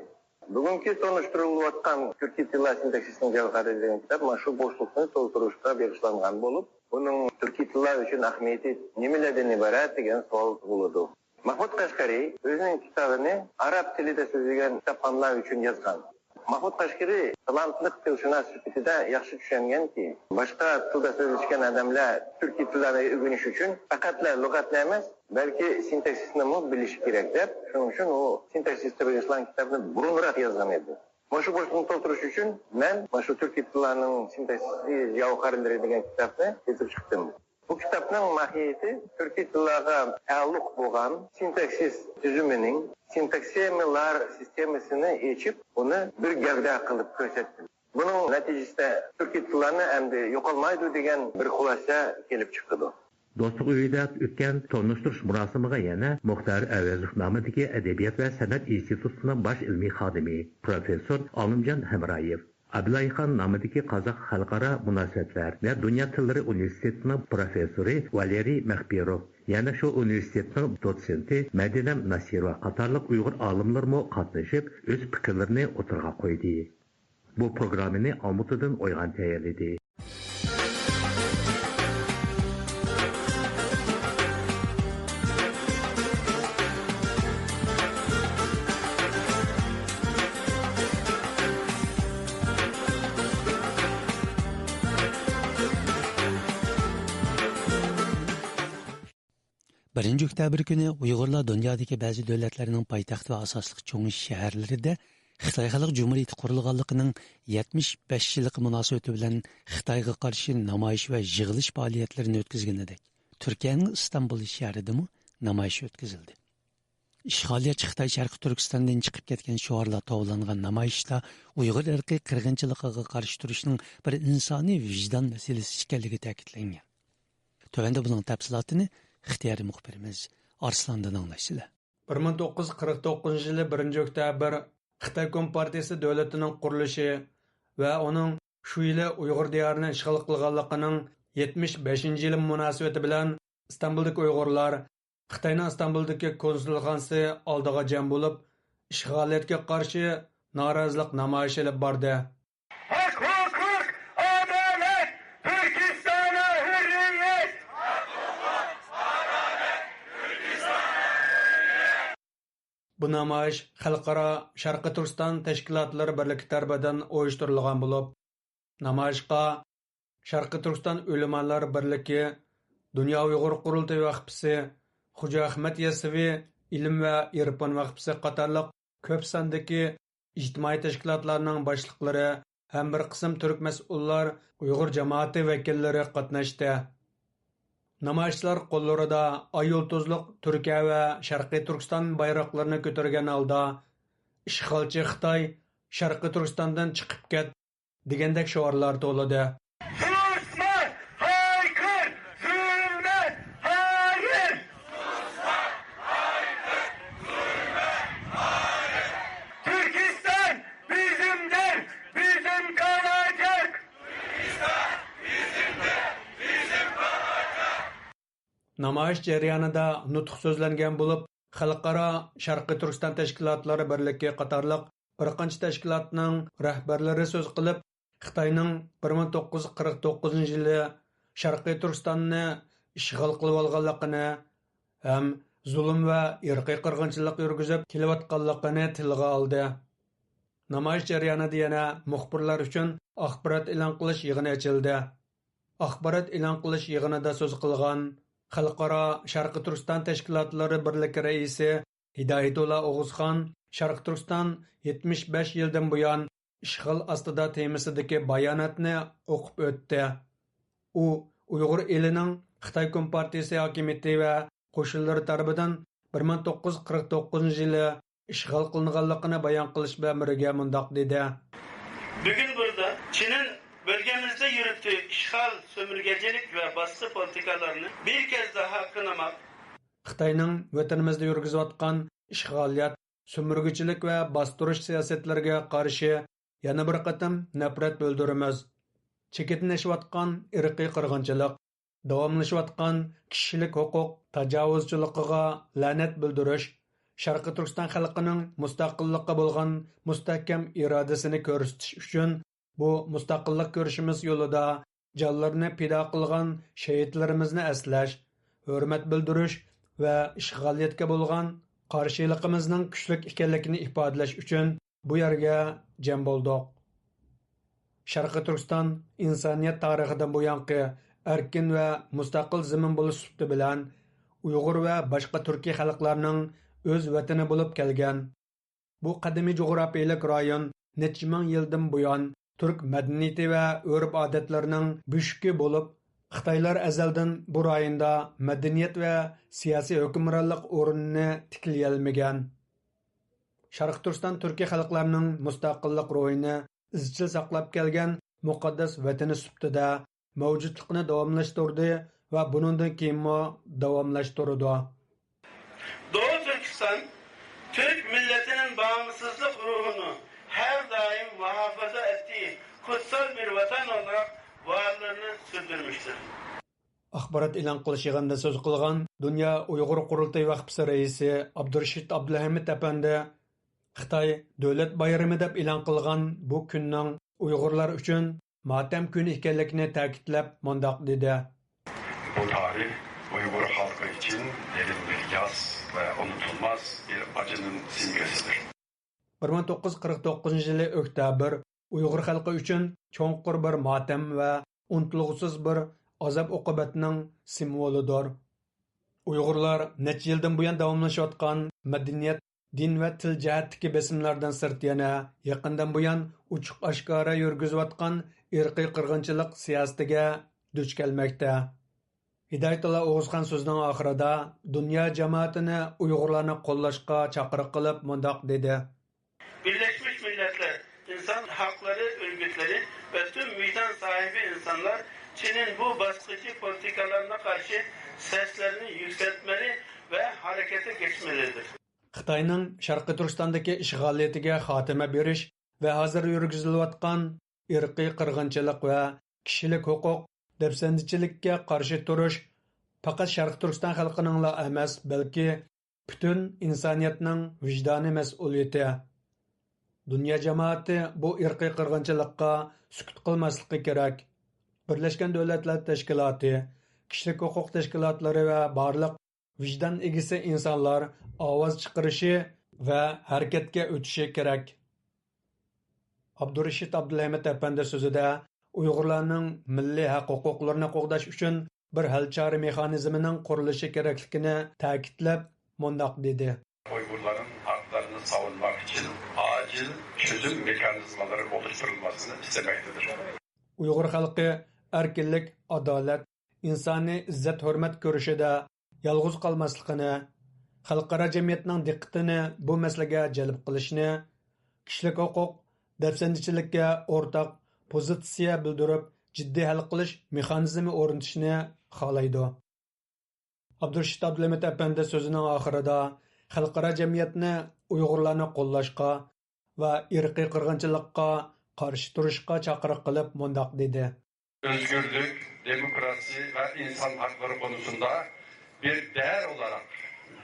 بۈگۈنكى تونۇشتۇرۇلۇۋاتقان تۈركىي تىللار سىنتاكسىسىنىڭ جەۋھەرى دېگەن كىتاب مانا شۇ بوشلۇقنى تولدۇرۇشقا بېغىشلانغان بولۇپ، ئۇنىڭ تۈركىي تىللار ئۈچۈن ئەھمىيىتى نېمىلەردىن ئىبارەت دېگەن سوئال تۇغۇلىدۇ. مەھمۇد قەشقەرى ئۆزىنىڭ كىتابىنى ئاراب تىلىدا سۆزلىگەن كىتابخانلار ئۈچۈن يازغان. مەھمۇد قەشقىرى تالانتلىق تىلشۇناس سۈپىتىدە ياخشى چۈشەنگەنكى، باشقا تىلدا سۆزلىشىدىغان ئادەملەر تۈركىي تىللارنى ئۆگىنىش ئۈچۈن پەقەتلا لۇغەتنى ئەمەس، بەلكى سىنتاكسىسنىمۇ بىلىشى كېرەك دەپ، شۇنىڭ ئۈچۈن ئۇ سىنتاكسىستا بېغىشلانغان كىتابنى بۇرۇنراق يازغان ئىدى. مۇشۇ بوشلۇقنى تولدۇرۇش ئۈچۈن مەن مۇشۇ تۈركىي تىللارنىڭ سىنتاكسىسى جەۋھەرلىرى دېگەن كىتابنى يېزىپ چىقتىم. بۇ كىتابنىڭ ماھىيىتى تۈركىي تىللارغا تەئەللۇق بولغان سىنتاكسىس تۈزۈمىنىڭ، سىنتاكسېمىلار سىستېمىسىنى ئېچىپ، ئۇنى بىر گەۋدە قىلىپ كۆرسەتتىم. بۇنىڭ نەتىجىسىدە تۈركىي تىللارنى ئەمدى يوقالمايدۇ دېگەن بىر خۇلاسە كېلىپ چىقىدۇ. دوستلۇق ئۆيىدە ئۆتكەن تونۇشتۇرۇش مۇراسىمىغا يەنە مۇختار ئەۋەزوف نامىدىكى ئەدەبىيات ۋە سەنئەت ئىنستىتۇتىنىڭ باش ئىلمىي خادىمى، پروفېسسور ئالىمجان ھەمرايېف، ئابلايخان نامىدىكى قازاق خەلقئارا مۇناسىۋەتلەر ۋە دۇنيا تىللىرى ئۇنىۋېرسىتېتىنىڭ پروفېسسورى ۋالېرىي مەخپىروف، يەنە شۇ ئۇنىۋېرسىتېتنىڭ دوتسېنتى مەدىنەم ناسىروۋا قاتارلىق ئۇيغۇر ئالىملىرىمۇ قاتنىشىپ، ئۆز پىكىرلىرىنى ئوتتۇرىغا قويدى. بۇ پروگراممىنى ئالمۇتىدىن ئويغان تەييارلىدى. بىرىنچى ئۆكتەبىر كۈنى ئۇيغۇرلار دۇنيادىكى بەزى دۆلەتلەرنىڭ پايتەختى ۋە ئاساسلىق چوڭ شەھەرلىرىدە خىتاي خەلق جۇمھۇرىيىتى قۇرۇلغانلىقىنىڭ يەتمىش بەش يىللىقى مۇناسىۋىتى بىلەن خىتايغا قارشى نامايىش ۋە يىغىلىش پائالىيەتلىرىنى ئۆتكۈزگىنىدەك، تۈركىيەنىڭ ئىستانبۇل شەھىرىدىمۇ نامايىش ئۆتكۈزۈلدى. ئىشغالىيەتچى خىتاي شەرقىي تۈركىستاندىن چىقىپ كەتكەن شوئارلار توۋلانغان نامايىشتا ئۇيغۇر ئىرقىي قىرغىنچىلىقىغا قارشى تۇرۇشنىڭ بىر ئىنسانىي ۋىجدان مەسىلىسى ئىكەنلىكى تەكىتلەنگەن. تۆۋەندە بۇنىڭ تەپسىلاتىنى ئىختىيارىي مۇخبىرىمىز ئارسلاندىن ئاڭلايسىلەر. بىر مىڭ توققۇز يۈز قىرىق توققۇزىنچى يىلى بىرىنچى ئۆكتەبىر خىتاي كومپارتىيىسى دۆلىتىنىڭ قۇرۇلۇشى ۋە ئۇنىڭ شۇ يىلى ئۇيغۇر دىيارىنى ئىشغال قىلغانلىقىنىڭ يەتمىش بەشىنچى يىلى مۇناسىۋىتى بىلەن ئىستانبۇلدىكى ئۇيغۇرلار خىتاينىڭ ئىستانبۇلدىكى كونسۇلخانىسى ئالدىغا جەم بولۇپ، ئىشغالىيەتكە قارشى نارازىلىق نامايىشى ئېلىپ باردى. ھەق، ھوقۇق، ئادالەت، تۈركىستاندا ھۆرىيەت! بۇ نامايىش خەلقئارا شەرقىي تۈركىستان تەشكىلاتلىرى بىرلىكى تەرىپىدىن ئۇيۇشتۇرۇلغان بولۇپ، نامايىشقا شەرقىي تۈركىستان ئۆلىمالار بىرلىكى، دۇنيا ئۇيغۇر قۇرۇلتىيى ۋەقپىسى، خوجا ئەخمەت يەسسەۋى ئىلىم ۋە ئېرپان ۋەقپىسى قاتارلىق كۆپ ساندىكى ئىجتىمائىي تەشكىلاتلارنىڭ باشلىقلىرى ھەم بىر قىسىم تۈرك مەسئۇللار، ئۇيغۇر جامائىتى ۋەكىللىرى قاتناشتى. نامايىشچىلار قوللىرىدا ئاي يۇلتۇزلۇق تۈركىيە ۋە شەرقىي تۈركىستان بايراقلىرىنى كۆتۈرگەن ھالدا، «ئىشغالچى خىتاي، شەرقىي تۈركىستاندىن چىقىپ كەت!» دېگەندەك شوئارلار توۋلىدى. سۇسما! ھايقىر! زۇلمەت! ھايىر! تۈركىستان بىزىمدىر، بىزىم قالاجاق! نامايىش جەريانىدا نۇتۇق سۆزلەنگەن بولۇپ، خەلقئارا شەرقىي تۈركىستان تەشكىلاتلىرى بىرلىكى قاتارلىق بىر قانچە تەشكىلاتنىڭ رەھبەرلىرى سۆز قىلىپ، خىتاينىڭ بىر مىڭ توققۇز يۈز قىرىق توققۇزىنچى يىلى شەرقىي تۈركىستاننى ئىشغال قىلىۋالغانلىقىنى ھەم زۇلۇم ۋە ئىرقىي قىرغىنچىلىق يۈرگۈزۈپ كېلىۋاتقانلىقىنى تىلغا ئالدى. نامايىش جەريانىدا يەنە مۇخبىرلار ئۈچۈن ئاخبارات ئېلان قىلىش يىغىنى ئېچىلدى. ئاخبارات ئېلان قىلىش يىغىنىدا سۆز قىلغان خەلقئارا شەرقىي تۈركىستان تەشكىلاتلىرى بىرلىكى رەئىسى ھىدايەتۇللا ئوغۇزخان شەرقىي تۈركىستان يەتمىش بەش يىلدىن بۇيان ئىشغال ئاستىدا تېمىسىدىكى باياناتنى ئوقۇپ ئۆتتى. ئۇ ئۇيغۇر ئېلىنىڭ خىتاي كومپارتىيىسى ھاكىمىيىتى ۋە قوشۇنلىرى تەرىپىدىن بىر مىڭ توققۇز يۈز قىرىق توققۇزىنچى يىلى ئىشغال قىلىنغانلىقىنى بايان قىلىش بىلەن بىرگە مۇنداق دېدى. Bugün burada Çin'in bölgemizde yürüttüğü işgal, sömürgecilik ve baskı politikalarını bir kez daha kınamak, خىتاينىڭ ۋەتىنىمىزدە يۈرگۈزۈۋاتقان ئىشغالىيەت، سۆمۈرگىچىلىك ۋە باستۇرۇش سىياسەتلىرىگە قارشى يەنە بىر قېتىم نەپرەت بىلدۈرىمىز. چېكىدىن ئېشىۋاتقان ئىرقىي قىرغىنچىلىق، داۋاملىشىۋاتقان كىشىلىك ھوقۇق تاجاۋۇزچىلىقىغا لەنەت بىلدۈرۈش، شەرقىي تۈركىستان خەلقىنىڭ مۇستەقىللىققا بولغان مۇستەھكەم ئىرادىسىنى كۆرسىتىش ئۈچۈن بۇ مۇستەقىللىق كۈرىشىمىز يولىدا جانلىرىنى پىدا قىلغان شېھىتلىرىمىزنى ئەسلەش، ھۆرمەت بىلدۈرۈش ۋە ئىشغالىيەتكە بولغان قارشىلىقىمىزنىڭ كۈچلۈك ئىكەنلىكىنى ئىپادىلەش ئۈچۈن بۇ يەرگە جەم بولدۇق. شەرقىي تۈركىستان ئىنسانىيەت تارىخىدىن بۇيانقى ئەركىن ۋە مۇستەقىل زېمىن بولۇش سۈپىتى بىلەن ئۇيغۇر ۋە باشقا تۈركىي خەلقلەرنىڭ ئۆز ۋەتىنى بولۇپ كەلگەن. بۇ قەدىمىي جۇغراپىيەلىك رايون نەچچە مىڭ يىلدىن بۇيان تۈرك مەدەنىيىتى ۋە ئۆرپ-ئادەتلىرىنىڭ بۆشۈكى بولۇپ، خىتايلار ئەزەلدىن بۇ رايوندا مەدەنىيەت ۋە سىياسىي ھۆكۈمرانلىق ئورنىنى تىكلىيەلمىگەن. شەرقىي تۈركىستان تۈركىي خەلقلەرنىڭ مۇستەقىللىق روھىنى ئىزچىل ساقلاپ كەلگەن مۇقەددەس ۋەتىنى سۈپىتىدە مەۋجۇتلۇقىنى داۋاملاشتۇردى ۋە بۇنىڭدىن كېيىنمۇ داۋاملاشتۇرىدۇ. Doğu Türkistan, Türk milletinin bağımsızlık ruhunu her daim muhafaza ettiği kutsal bir vatan olarak varlığını sürdürmüştür. ئاخبارات ئېلان قىلىش يىغىنىدا سۆز قىلغان دۇنيا ئۇيغۇر قۇرۇلتىيى ۋەقپىسى رەئىسى ئابدۇرېشىت ئابدۇلھەمىد ئەپەندى خىتاي دۆلەت بايرىمى دەپ ئېلان قىلغان بۇ كۈننىڭ ئۇيغۇرلار ئۈچۈن ماتەم كۈنى ئىكەنلىكىنى تەكىتلەپ مۇنداق دېدى. Bu tarih Uygur halkı için derin bir yas ve unutulmaz bir acının simgesidir. بىر مىڭ توققۇز يۈز قىرىق توققۇزىنچى يىلى ئۆكتەبىر ئۇيغۇر خەلقى ئۈچۈن چوڭقۇر بىر ماتەم ۋە ئۇنتۇلغۇسىز بىر ئازاب-ئوقۇبەتنىڭ سىمۋولىدۇر. ئۇيغۇرلار نەچچە يىلدىن بۇيان داۋاملىشىۋاتقان مەدەنىيەت، دىن ۋە تىل جەھەتتىكى بېسىملاردىن سىرت يەنە يېقىندىن بۇيان ئوچۇق-ئاشكارا يۈرگۈزۈۋاتقان ئىرقىي قىرغىنچىلىق سىياسىتىگە دۇچ كەلمەكتە. ھىدايەتۇللا ئوغۇزخان سۆزىنىڭ ئاخىرىدا دۇنيا جامائىتىنى ئۇيغۇرلارنى قوللاشقا چاقىرىق قىلىپ مۇنداق دېدى. Birleşmiş Milletler İnsan Hakları Örgütleri ve tüm vicdan sahibi insanlar Çin'in bu baskıcı politikalarına karşı seslerini yükseltmeli ve harekete geçmelidir. خىتاينىڭ شەرقىي تۈركىستاندىكى ئىشغالىيىتىگە خاتىمە بېرىش ۋە ھازىر يۈرگۈزۈلۈۋاتقان ئىرقىي قىرغىنچىلىق ۋە كىشىلىك ھوقۇق دەپسەندىچىلىككە قارشى تۇرۇش پەقەت شەرقىي تۈركىستان خەلقىنىڭلا ئەمەس، بەلكى پۈتۈن ئىنسانىيەتنىڭ ۋىجدانىي مەسئۇلىيىتى. دۇنيا جامائىتى بۇ ئىرقىي قىرغىنچىلىققا سۈكۈت قىلماسلىقى كېرەك. بىرلەشكەن دۆلەتلەر تەشكىلاتى، كىشىلىك ھوقۇق تەشكىلاتلىرى ۋە بارلىق ۋىجدان ئىگىسى ئىنسانلار ئاۋاز چىقىرىشى ۋە ھەرىكەتكە ئۆتۈشى كېرەك. ئابدۇرېشىت ئابدۇلھەمىد ئەپەندى سۆزىدە ئۇيغۇرلارنىڭ مىللىي ھەق ھوقۇقلىرىنى قوغداش ئۈچۈن بىر ھەل چارە مېخانىزمىنىڭ قۇرۇلۇشى كېرەكلىكىنى تەكىتلەپ مۇنداق دېدى. Uygurların haklarını savunmak için acil çözüm mekanizmaları oluşturulmasını istemektedir. ئۇيغۇر خەلقى ئەركىنلىك، ئادالەت، ئىنسانىي ئىززەت-ھۆرمەت كۈرىشىدە يالغۇز قالماسلىقىنى، خەلقئارا جەمئىيەتنىڭ دىققىتىنى بۇ مەسىلىگە جەلپ قىلىشنى، كىشىلىك ھوقۇق، دەپسەندىچىلىككە ئورتاق پوزىتسىيە بىلدۈرۈپ، جىددىي ھەل قىلىش مېخانىزمى ئورنىتىشنى خالايدۇ. ئابدۇرېشىت ئابدۇلھەمىد ئەپەندى سۆزىنىڭ ئاخىرىدا خەلقئارا جەمئىيەتنى ئۇيغۇرلارنى قوللاشقا ۋە ئىرقىي قىرغىنچىلىققا قارشى تۇرۇشقا چاقىرىق قىلىپ مۇنداق دېدى. Özgürlük, demokrasi ve insan hakları konusunda bir değer olarak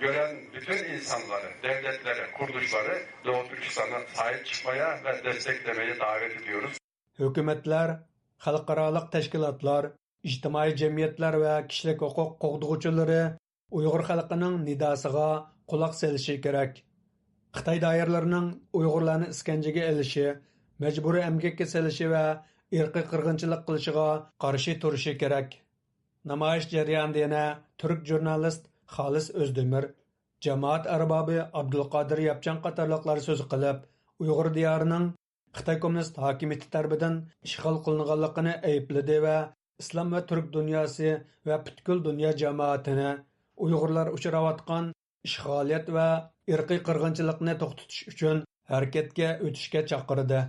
gören bütün insanları, devletleri, kuruluşları Doğu Türkistan'a sahip çıkmaya ve desteklemeye davet ediyoruz. ھۆكۈمەتلەر، خەلقئارالىق تەشكىلاتلار، ئىجتىمائىي جەمئىيەتلەر ۋە كىشىلىك ھوقۇق قوغدىغۇچىلىرى ئۇيغۇر خەلقىنىڭ نىداسىغا قۇلاق سېلىشى كېرەك. خىتاي دائىرىلىرىنىڭ ئۇيغۇرلارنى ئىسكەنجىگە ئېلىشى، مەجبۇرىي ئەمگەككە سېلىشى ۋە ئىرقىي قىرغىنچىلىق قىلىشىغا قارشى تۇرۇشى كېرەك. نامايىش جەريانىدا يەنە تۈرك ژۇرنالىست خالىس ئۆزدېمىر، جامائەت ئەربابى ئابدۇلقادىر ياپچان قاتارلىقلار سۆز قىلىپ، ئۇيغۇر دىيارىنىڭ خىتاي كوممۇنىست ھاكىمىيىتى تەرىپىدىن ئىشغال قىلىنغانلىقىنى ئەيىبلىدى ۋە ئىسلام ۋە تۈرك دۇنياسى ۋە پۈتكۈل دۇنيا جامائىتىنى ئۇيغۇرلار ئۇچراۋاتقان ئىشغالىيەت ۋە ئىرقىي قىرغىنچىلىقنى توختىتىش ئۈچۈن ھەرىكەتكە ئۆتۈشكە چاقىردى.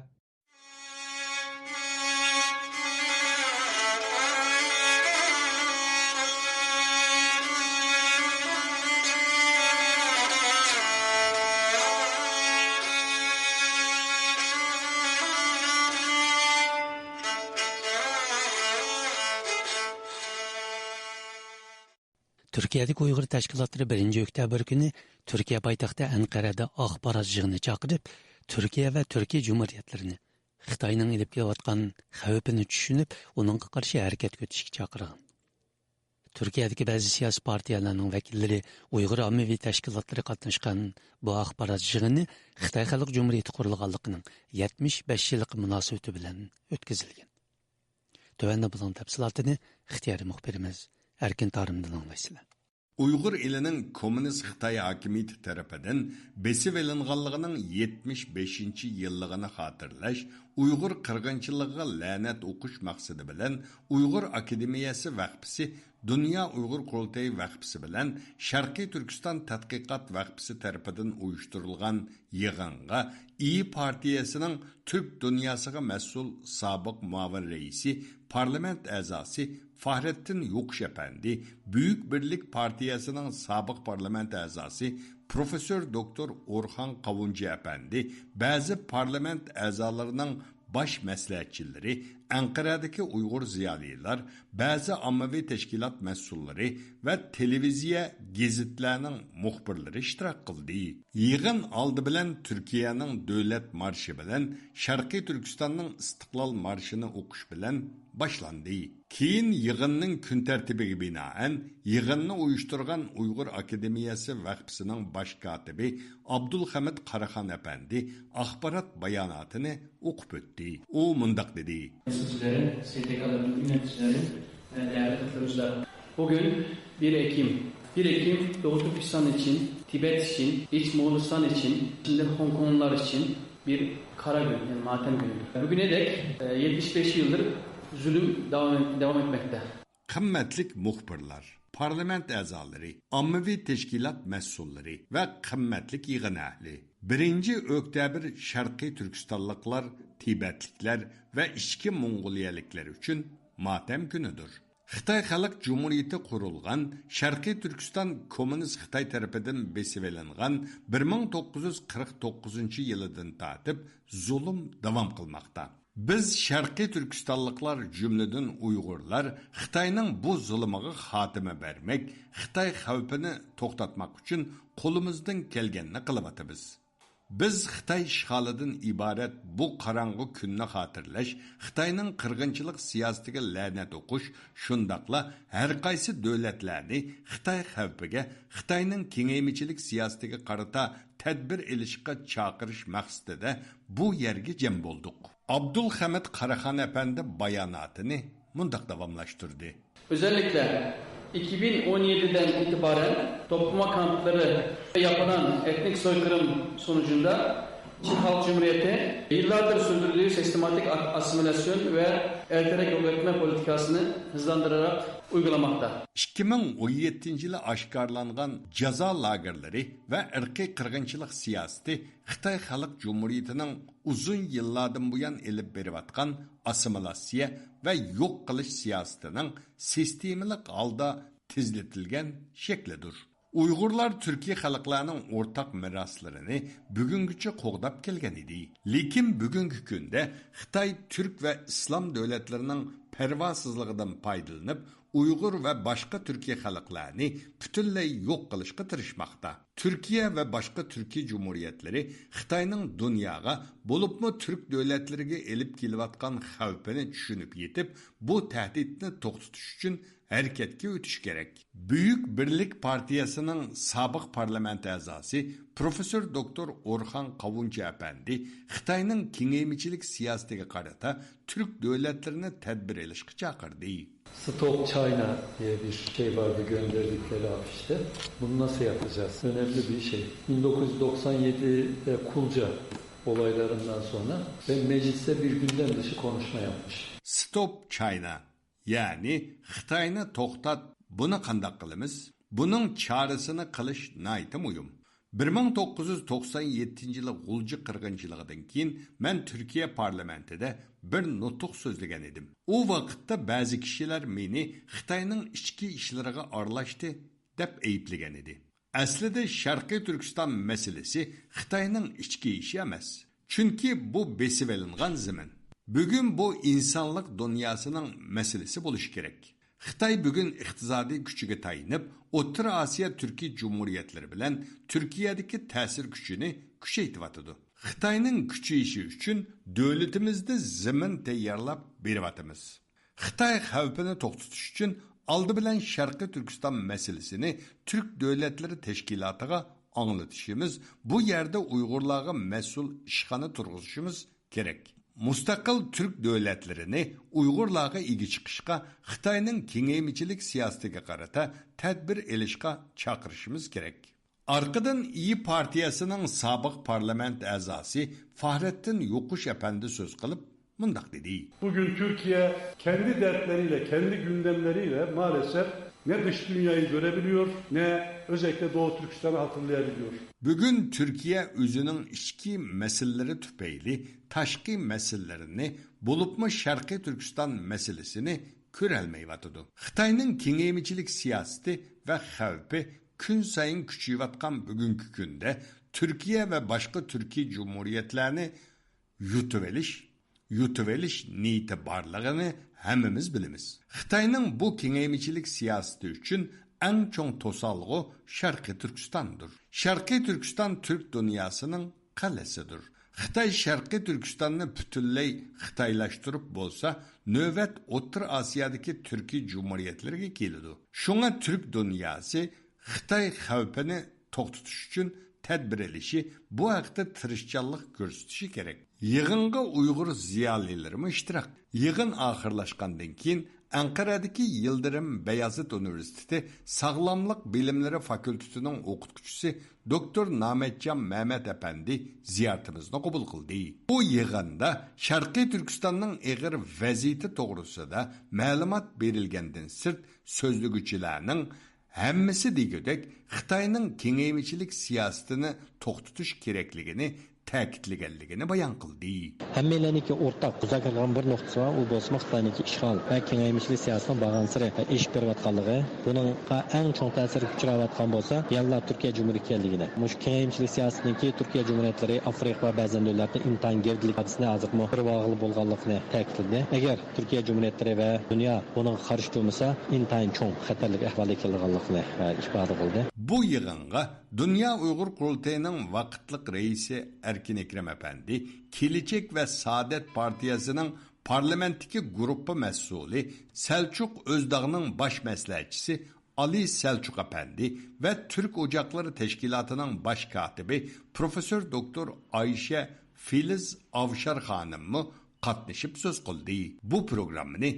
تۈركىيەدىكى ئۇيغۇر تەشكىلاتلىرى بىرىنچى ئۆكتەبىر كۈنى تۈركىيە پايتەختى ئەنقەرەدە ئاخبارات يىغىنى چاقىرىپ، تۈركىيە ۋە تۈركىي جۇمھۇرىيەتلىرىنى خىتاينىڭ ئېلىپ كېلىۋاتقان خەۋپىنى چۈشىنىپ، ئۇنىڭغا قارشى ھەرىكەتكە ئۆتۈشكە چاقىرغان. تۈركىيەدىكى بەزى سىياسىي پارتىيەلەرنىڭ ۋەكىللىرى، ئۇيغۇر ئاممىۋى تەشكىلاتلىرى قاتناشقان بۇ ئاخبارات يىغىنى خىتاي خەلق جۇمھۇرىيىتى قۇرۇلغانلىقىنىڭ يەتمىش بەش يىللىقى مۇناسىۋىتى بىلەن ئۆتكۈزۈلگەن. تۆۋەندە بۇنىڭ تەپسىلاتىنى ئىختىيارىي مۇخبىرىمىز ئەركىن تارىمدىن ئاڭلايسىلەر. ئۇيغۇر ئېلىنىڭ كوممۇنىست خىتاي ھاكىمىيىتى تەرىپىدىن بېسىۋېلىنغانلىقىنىڭ يەتمىش بەشىنچى يىللىقىنى خاتىرىلەش، ئۇيغۇر قىرغىنچىلىقىغا لەنەت ئوقۇش مەقسىتى بىلەن ئۇيغۇر ئاكادېمىيەسى ۋەقپىسى، دۇنيا ئۇيغۇر قۇرۇلتىيى ۋەقپىسى بىلەن شەرقىي تۈركىستان تەتقىقات ۋەقپىسى تەرىپىدىن ئۇيۇشتۇرۇلغان يىغىنغا ئىيى پارتىيەسىنىڭ تۈرك دۇنياسىغا مەسئۇل سابىق مۇئاۋىن رەئىسى، پارلامېنت ئەزاسى فاھرەتتىن يوقۇش ئەپەندى، بۈيۈك بىرلىك پارتىيەسىنىڭ سابىق پارلامېنت ئەزاسى پروفېسسور دوكتور ئورخان قاۋۇنچى ئەپەندى، بەزى پارلامېنت ئەزالىرىنىڭ باش مەسلىھەتچىلىرى، ئەنقەرەدىكى ئۇيغۇر زىيالىيلار، بەزى ئاممىۋى تەشكىلات مەسئۇللىرى ۋە تېلېۋىزىيە، گېزىتلەرنىڭ مۇخبىرلىرى ئىشتىراك قىلدى. يىغىن ئالدى بىلەن تۈركىيەنىڭ دۆلەت مارشى بىلەن شەرقىي تۈركىستاننىڭ ئىستىقلال مارشىنى ئوقۇش بىلەن باشلاندى. كېيىن يىغىننىڭ كۈن تەرتىپىگە بىنائەن، يىغىننى ئۇيۇشتۇرغان ئۇيغۇر ئاكادېمىيەسى ۋەقپىسىنىڭ باش كاتىپى ئابدۇلخەمىت قاراخان ئەپەندى ئاخبارات باياناتىنى ئوقۇپ ئۆتتى. ئۇ مۇنداق دېدى. Temsilcileri, S T K'ların yöneticileri ve değerli katılımcılar. Bugün bir Ekim. Bir Ekim Doğu Türkistan için, Tibet için, İç Moğolistan için, şimdi Hong Konglular için bir kara gün, yani matem günüdür. Bugüne dek e, yetmiş beş yıldır zulüm devam, devam etmekte. قىممەتلىك مۇخبىرلار، پارلامېنت ئەزالىرى، ئاممىۋى تەشكىلات مەسئۇللىرى ۋە قىممەتلىك يىغىن ئەھلى! بىرىنچى ئۆكتەبىر شەرقىي تۈركىستانلىقلار، تىبەتلىكلەر ۋە ئىچكى موڭغۇلىيەلىكلەر ئۈچۈن ماتەم كۈنىدۇر. خىتاي خەلق جۇمھۇرىيىتى قۇرۇلغان، شەرقىي تۈركىستان كوممۇنىست خىتاي تەرىپىدىن بېسىۋېلىنغان بىر مىڭ توققۇز يۈز قىرىق توققۇزىنچى يىلىدىن تارتىپ زۇلۇم داۋام قىلماقتا. بىز شەرقىي تۈركىستانلىقلار، جۈملىدىن ئۇيغۇرلار، خىتاينىڭ بۇ زۇلۇمىغا خاتىمە بەرمەك، خىتاي خەۋپىنى توختاتماق ئۈچۈن قولىمىزدىن كەلگەننى قىلىۋاتىمىز. بىز خىتاي ئىشغالىدىن ئىبارەت بۇ قاراڭغۇ كۈننى خاتىرىلەش، خىتاينىڭ قىرغىنچىلىق سىياسىتىگە لەنەت ئوقۇش، شۇنداقلا ھەرقايسى دۆلەتلەرنى خىتاي خەۋپىگە، خىتاينىڭ كېڭەيمىچىلىك سىياسىتىگە قارىتا تەدبىر ئېلىشقا چاقىرىش مەقسىتىدە بۇ يەرگە جەم بولدۇق. ئابدۇلخەمىت قاراخان ئەپەندى باياناتىنى مۇنداق داۋاملاشتۇردى. Özellikle iki bin on yediden itibaren toplama kampları yapılan etnik soykırım sonucunda Çin Halk Cumhuriyeti yıllardır sürdürdüğü sistematik a- asimilasyon ve ertelek yok etme politikasını hızlandırarak uygulamakta. ئىككى مىڭ ئون يەتتىنچى يىلى ئاشكارىلانغان جازا لاگېرلىرى ۋە ئىرقىي قىرغىنچىلىق سىياسىتى خىتاي خەلق جۇمھۇرىيىتىنىڭ ئۇزۇن يىللاردىن بۇيان ئېلىپ بېرىۋاتقان ئاسسىمىلاتسىيە ۋە يوق قىلىش سىياسىتىنىڭ سىستېمىلىق ھالدا تېزلىتىلگەن شەكلىدۇر. ئۇيغۇرلار تۈركىي خەلقلەرنىڭ ئورتاق مىراسلىرىنى بۈگۈنگىچە قوغداپ كەلگەن ئىدى. لېكىن بۈگۈنكى كۈندە خىتاي تۈرك ۋە ئىسلام دۆلەتلىرىنىڭ پەرۋاسىزلىقىدىن پايدىلىنىپ، ئۇيغۇر ۋە باشقا تۈركىي خەلقلەرنى پۈتۈنلەي يوق قىلىشقا تىرىشماقتا. تۈركىيە ۋە باشقا تۈركىي جۇمھۇرىيەتلىرى خىتاينىڭ دۇنياغا، بولۇپمۇ تۈرك دۆلەتلىرىگە ئېلىپ كېلىۋاتقان خەۋپىنى چۈشىنىپ يېتىپ، بۇ تەھدىتنى توختىتىش ئۈچۈن ھەرىكەتكە ئۆتۈش كېرەك. بۈيۈك بىرلىك پارتىيەسىنىڭ سابىق پارلامېنت ئەزاسى، پروفېسسور دوكتور ئورخان قاۋۇنچى ئەپەندى خىتاينىڭ كېڭەيمىچىلىك سىياسىتىگە قارىتا تۈرك دۆلەتلىرىنى تەدبىر ئېلىشقا چاقىردى. Stop China diye bir şey vardı gönderdikleri afişte. Bunu nasıl yapacağız? Önemli bir şey. bin dokuz yüz doksan yedide Kulca olaylarından sonra ve mecliste bir gündem dışı konuşma yapmış. Stop China، يەنى خىتاينى توختات، بۇنى قانداق قىلىمىز؟ بۇنىڭ چارىسىنى قىلىش ناھايىتى مۇھىم. بىر مىڭ توققۇز يۈز توقسان يەتتىنچى يىلى غۇلجا قىرغىنچىلىقىدىن كېيىن مەن تۈركىيە پارلامېنتىدا بىر نۇتۇق سۆزلىگەن ئىدىم. ئۇ ۋاقىتتا بەزى كىشىلەر مېنى خىتاينىڭ ئىچكى ئىشلىرىغا ئارىلاشتى دەپ ئەيىبلىگەن ئىدى. ئەسلىدە شەرقىي تۈركىستان مەسىلىسى خىتاينىڭ ئىچكى ئىشى ئەمەس. چۈنكى بۇ بېسىۋېلىنغان زېمىن. بۈگۈن بۇ ئىنسانلىق دۇنياسىنىڭ مەسىلىسى بولۇشى كېرەك. خىتاي بۈگۈن ئىقتىسادىي كۈچىگە تايىنىپ، ئوتتۇرا ئاسىيا تۈركىي جۇمھۇرىيەتلىرى بىلەن تۈركىيەدىكى تەسىر كۈچىنى كۈچەيتىۋاتىدۇ. خىتاينىڭ كۈچىيىشى ئۈچۈن دۆلىتىمىزدە زېمىن تەييارلاپ بېرىۋاتىمىز. خىتاي خەۋپىنى توختىتىش ئۈچۈن ئالدى بىلەن شەرقىي تۈركىستان مەسىلىسىنى تۈرك دۆلەتلىرى تەشكىلاتىغا ئاڭلىتىشىمىز، بۇ يەردە ئۇيغۇرلارغا مەسئۇل ئىشخانا تۇرغۇزۇشىمىز كېرەك. مۇستەقىل تۈرك دۆلەتلىرىنى ئۇيغۇرلارغا ئىگە چىقىشقا، خىتاينىڭ كېڭەيمىچىلىك سىياسىتىگە قارىتا تەدبىر ئېلىشقا چاقىرىشىمىز كېرەك. ئارقىدىن ئىيى پارتىيەسىنىڭ سابىق پارلامېنت ئەزاسى فاھرەتتىن يوقۇش ئەپەندى سۆز قىلىپ مۇنداق دېدى. Bugün Türkiye kendi dertleriyle, kendi gündemleriyle maalesef ne dış dünyayı görebiliyor, ne özellikle Doğu Türkistan'ı hatırlayabiliyor. بۈگۈن تۈركىيە ئۆزىنىڭ ئىچكى مەسىلىلىرى تۈپەيلى تاشقى مەسىلىلىرىنى، بولۇپمۇ شەرقىي تۈركىستان مەسىلىسىنى كۆرەلمەيۋاتىدۇ. خىتاينىڭ كېڭەيمىچىلىك سىياسىتى ۋە خەۋپى كۈنسايىن كۈچىيىۋاتقان بۈگۈنكى كۈندە تۈركىيە ۋە باشقا تۈركىي جۇمھۇرىيەتلەرنى يۇتۇۋېلىش، يۇتۇۋېلىش نىيىتى بارلىقىنى ھەممىمىز بىلىمىز. خىتاينىڭ بۇ كېڭەيمىچىلىك سىياسىتى ئۈچۈن ئەڭ چوڭ توسالغۇ شەرقىي تۈركىستاندۇر. شەرقىي تۈركىستان تۈرك دۇنياسىنىڭ قەلئەسىدۇر. خىتاي شەرقىي تۈركىستاننى پۈتۈنلەي خىتايلاشتۇرۇپ بولسا، نۆۋەت ئوتتۇرا ئاسىيادىكى تۈركىي جۇمھۇرىيەتلىرىگە كېلىدۇ. شۇڭا تۈرك دۇنياسى خىتاي خەۋپىنى توختىتىش ئۈچۈن تەدبىر ئېلىشى، بۇ ھەقتە تىرىشچانلىق كۆرسىتىشى كېرەك. يىغىنغا ئۇيغۇر زىيالىيلىرىمۇ ئىشتىراك. يىغىن ئاخىرلاشقاندىن كېيىن، ئەنقەرەدىكى يىلدىرىم بەيازىت ئۇنىۋېرسىتېتى ساغلاملىق بىلىملىرى فاكۇلتېتىنىڭ ئوقۇتقۇچىسى دوكتور نامەتجان مەمەت ئەپەندى زىيارىتىمىزنى قوبۇل قىلدى. ئۇ يىغىندا شەرقىي تۈركىستاننىڭ ئېغىر ۋەزىيىتى توغرىسىدا مەلۇمات بېرىلگەندىن سىرت، سۆزلىگۈچىلەرنىڭ ھەممىسى دېگۈدەك خىتاينىڭ كېڭەيمىچىلىك سىياسىتىنى توختىتىش كېرەكلىكىنى تەكىتلىگەنلىكىنى بايان قىلدى. ھەممەيلەننىڭكى ئورتاق مۇزاكىرە قىلغان بىر نۇقتىسى بار، ئۇ بولسىمۇ خىتاينىڭكى ئىشغال ۋە كېڭەيمىچىلىك سىياسىتىنىڭ بارغانسېرى ئېشىپ بېرىۋاتقانلىقى، بۇنىڭغا ئەڭ چوڭ تەسىرگە ئۇچراۋاتقان بولسا يەنىلا تۈركىيە جۇمھۇرىيىتى ئىكەنلىكىنى، مۇشۇ كېڭەيمىچىلىك سىياسىتىنىڭكى تۈركىيە جۇمھۇرىيەتلىرى ئافرىقا ۋە بەزى دۆلەتنى ئىنتايىن گەۋدىلىك ھادىسىنى ھازىرمۇ بىر ۋاغىلا بولغانلىقىنى تەكىتلىدى. ئەگەر تۈركىيە جۇمھۇرىيەتلىرى ۋە دۇنيا بۇنىڭغا قارشى تۇرمىسا، ئىنتايىن چوڭ خەتەرلىك ئەھۋالغا كېلىدىغانلىقىنى، ئە، ئىپادە قىلدى. بۇ يىغىنغا دۇنيا ئۇيغۇر قۇرۇلتىيىنىڭ ۋاقىتلىق رەئىسى ئەركىن ئەكرەم ئەپەندى، كېلىچەك ۋە سائادەت پارتىيەسىنىڭ پارلامېنتتىكى گۇرۇپپا مەسئۇلى، سەلچۇق ئۆزداغنىڭ باش مەسلىھەتچىسى ئالى سەلچۇق ئەپەندى ۋە تۈرك ئوچاقلىرى تەشكىلاتىنىڭ باش كاتىپى پروفېسسور دوكتور ئايشە فىلىز ئاۋشار خانىممۇ قاتنىشىپ سۆز قىلدى. بۇ پروگراممىنى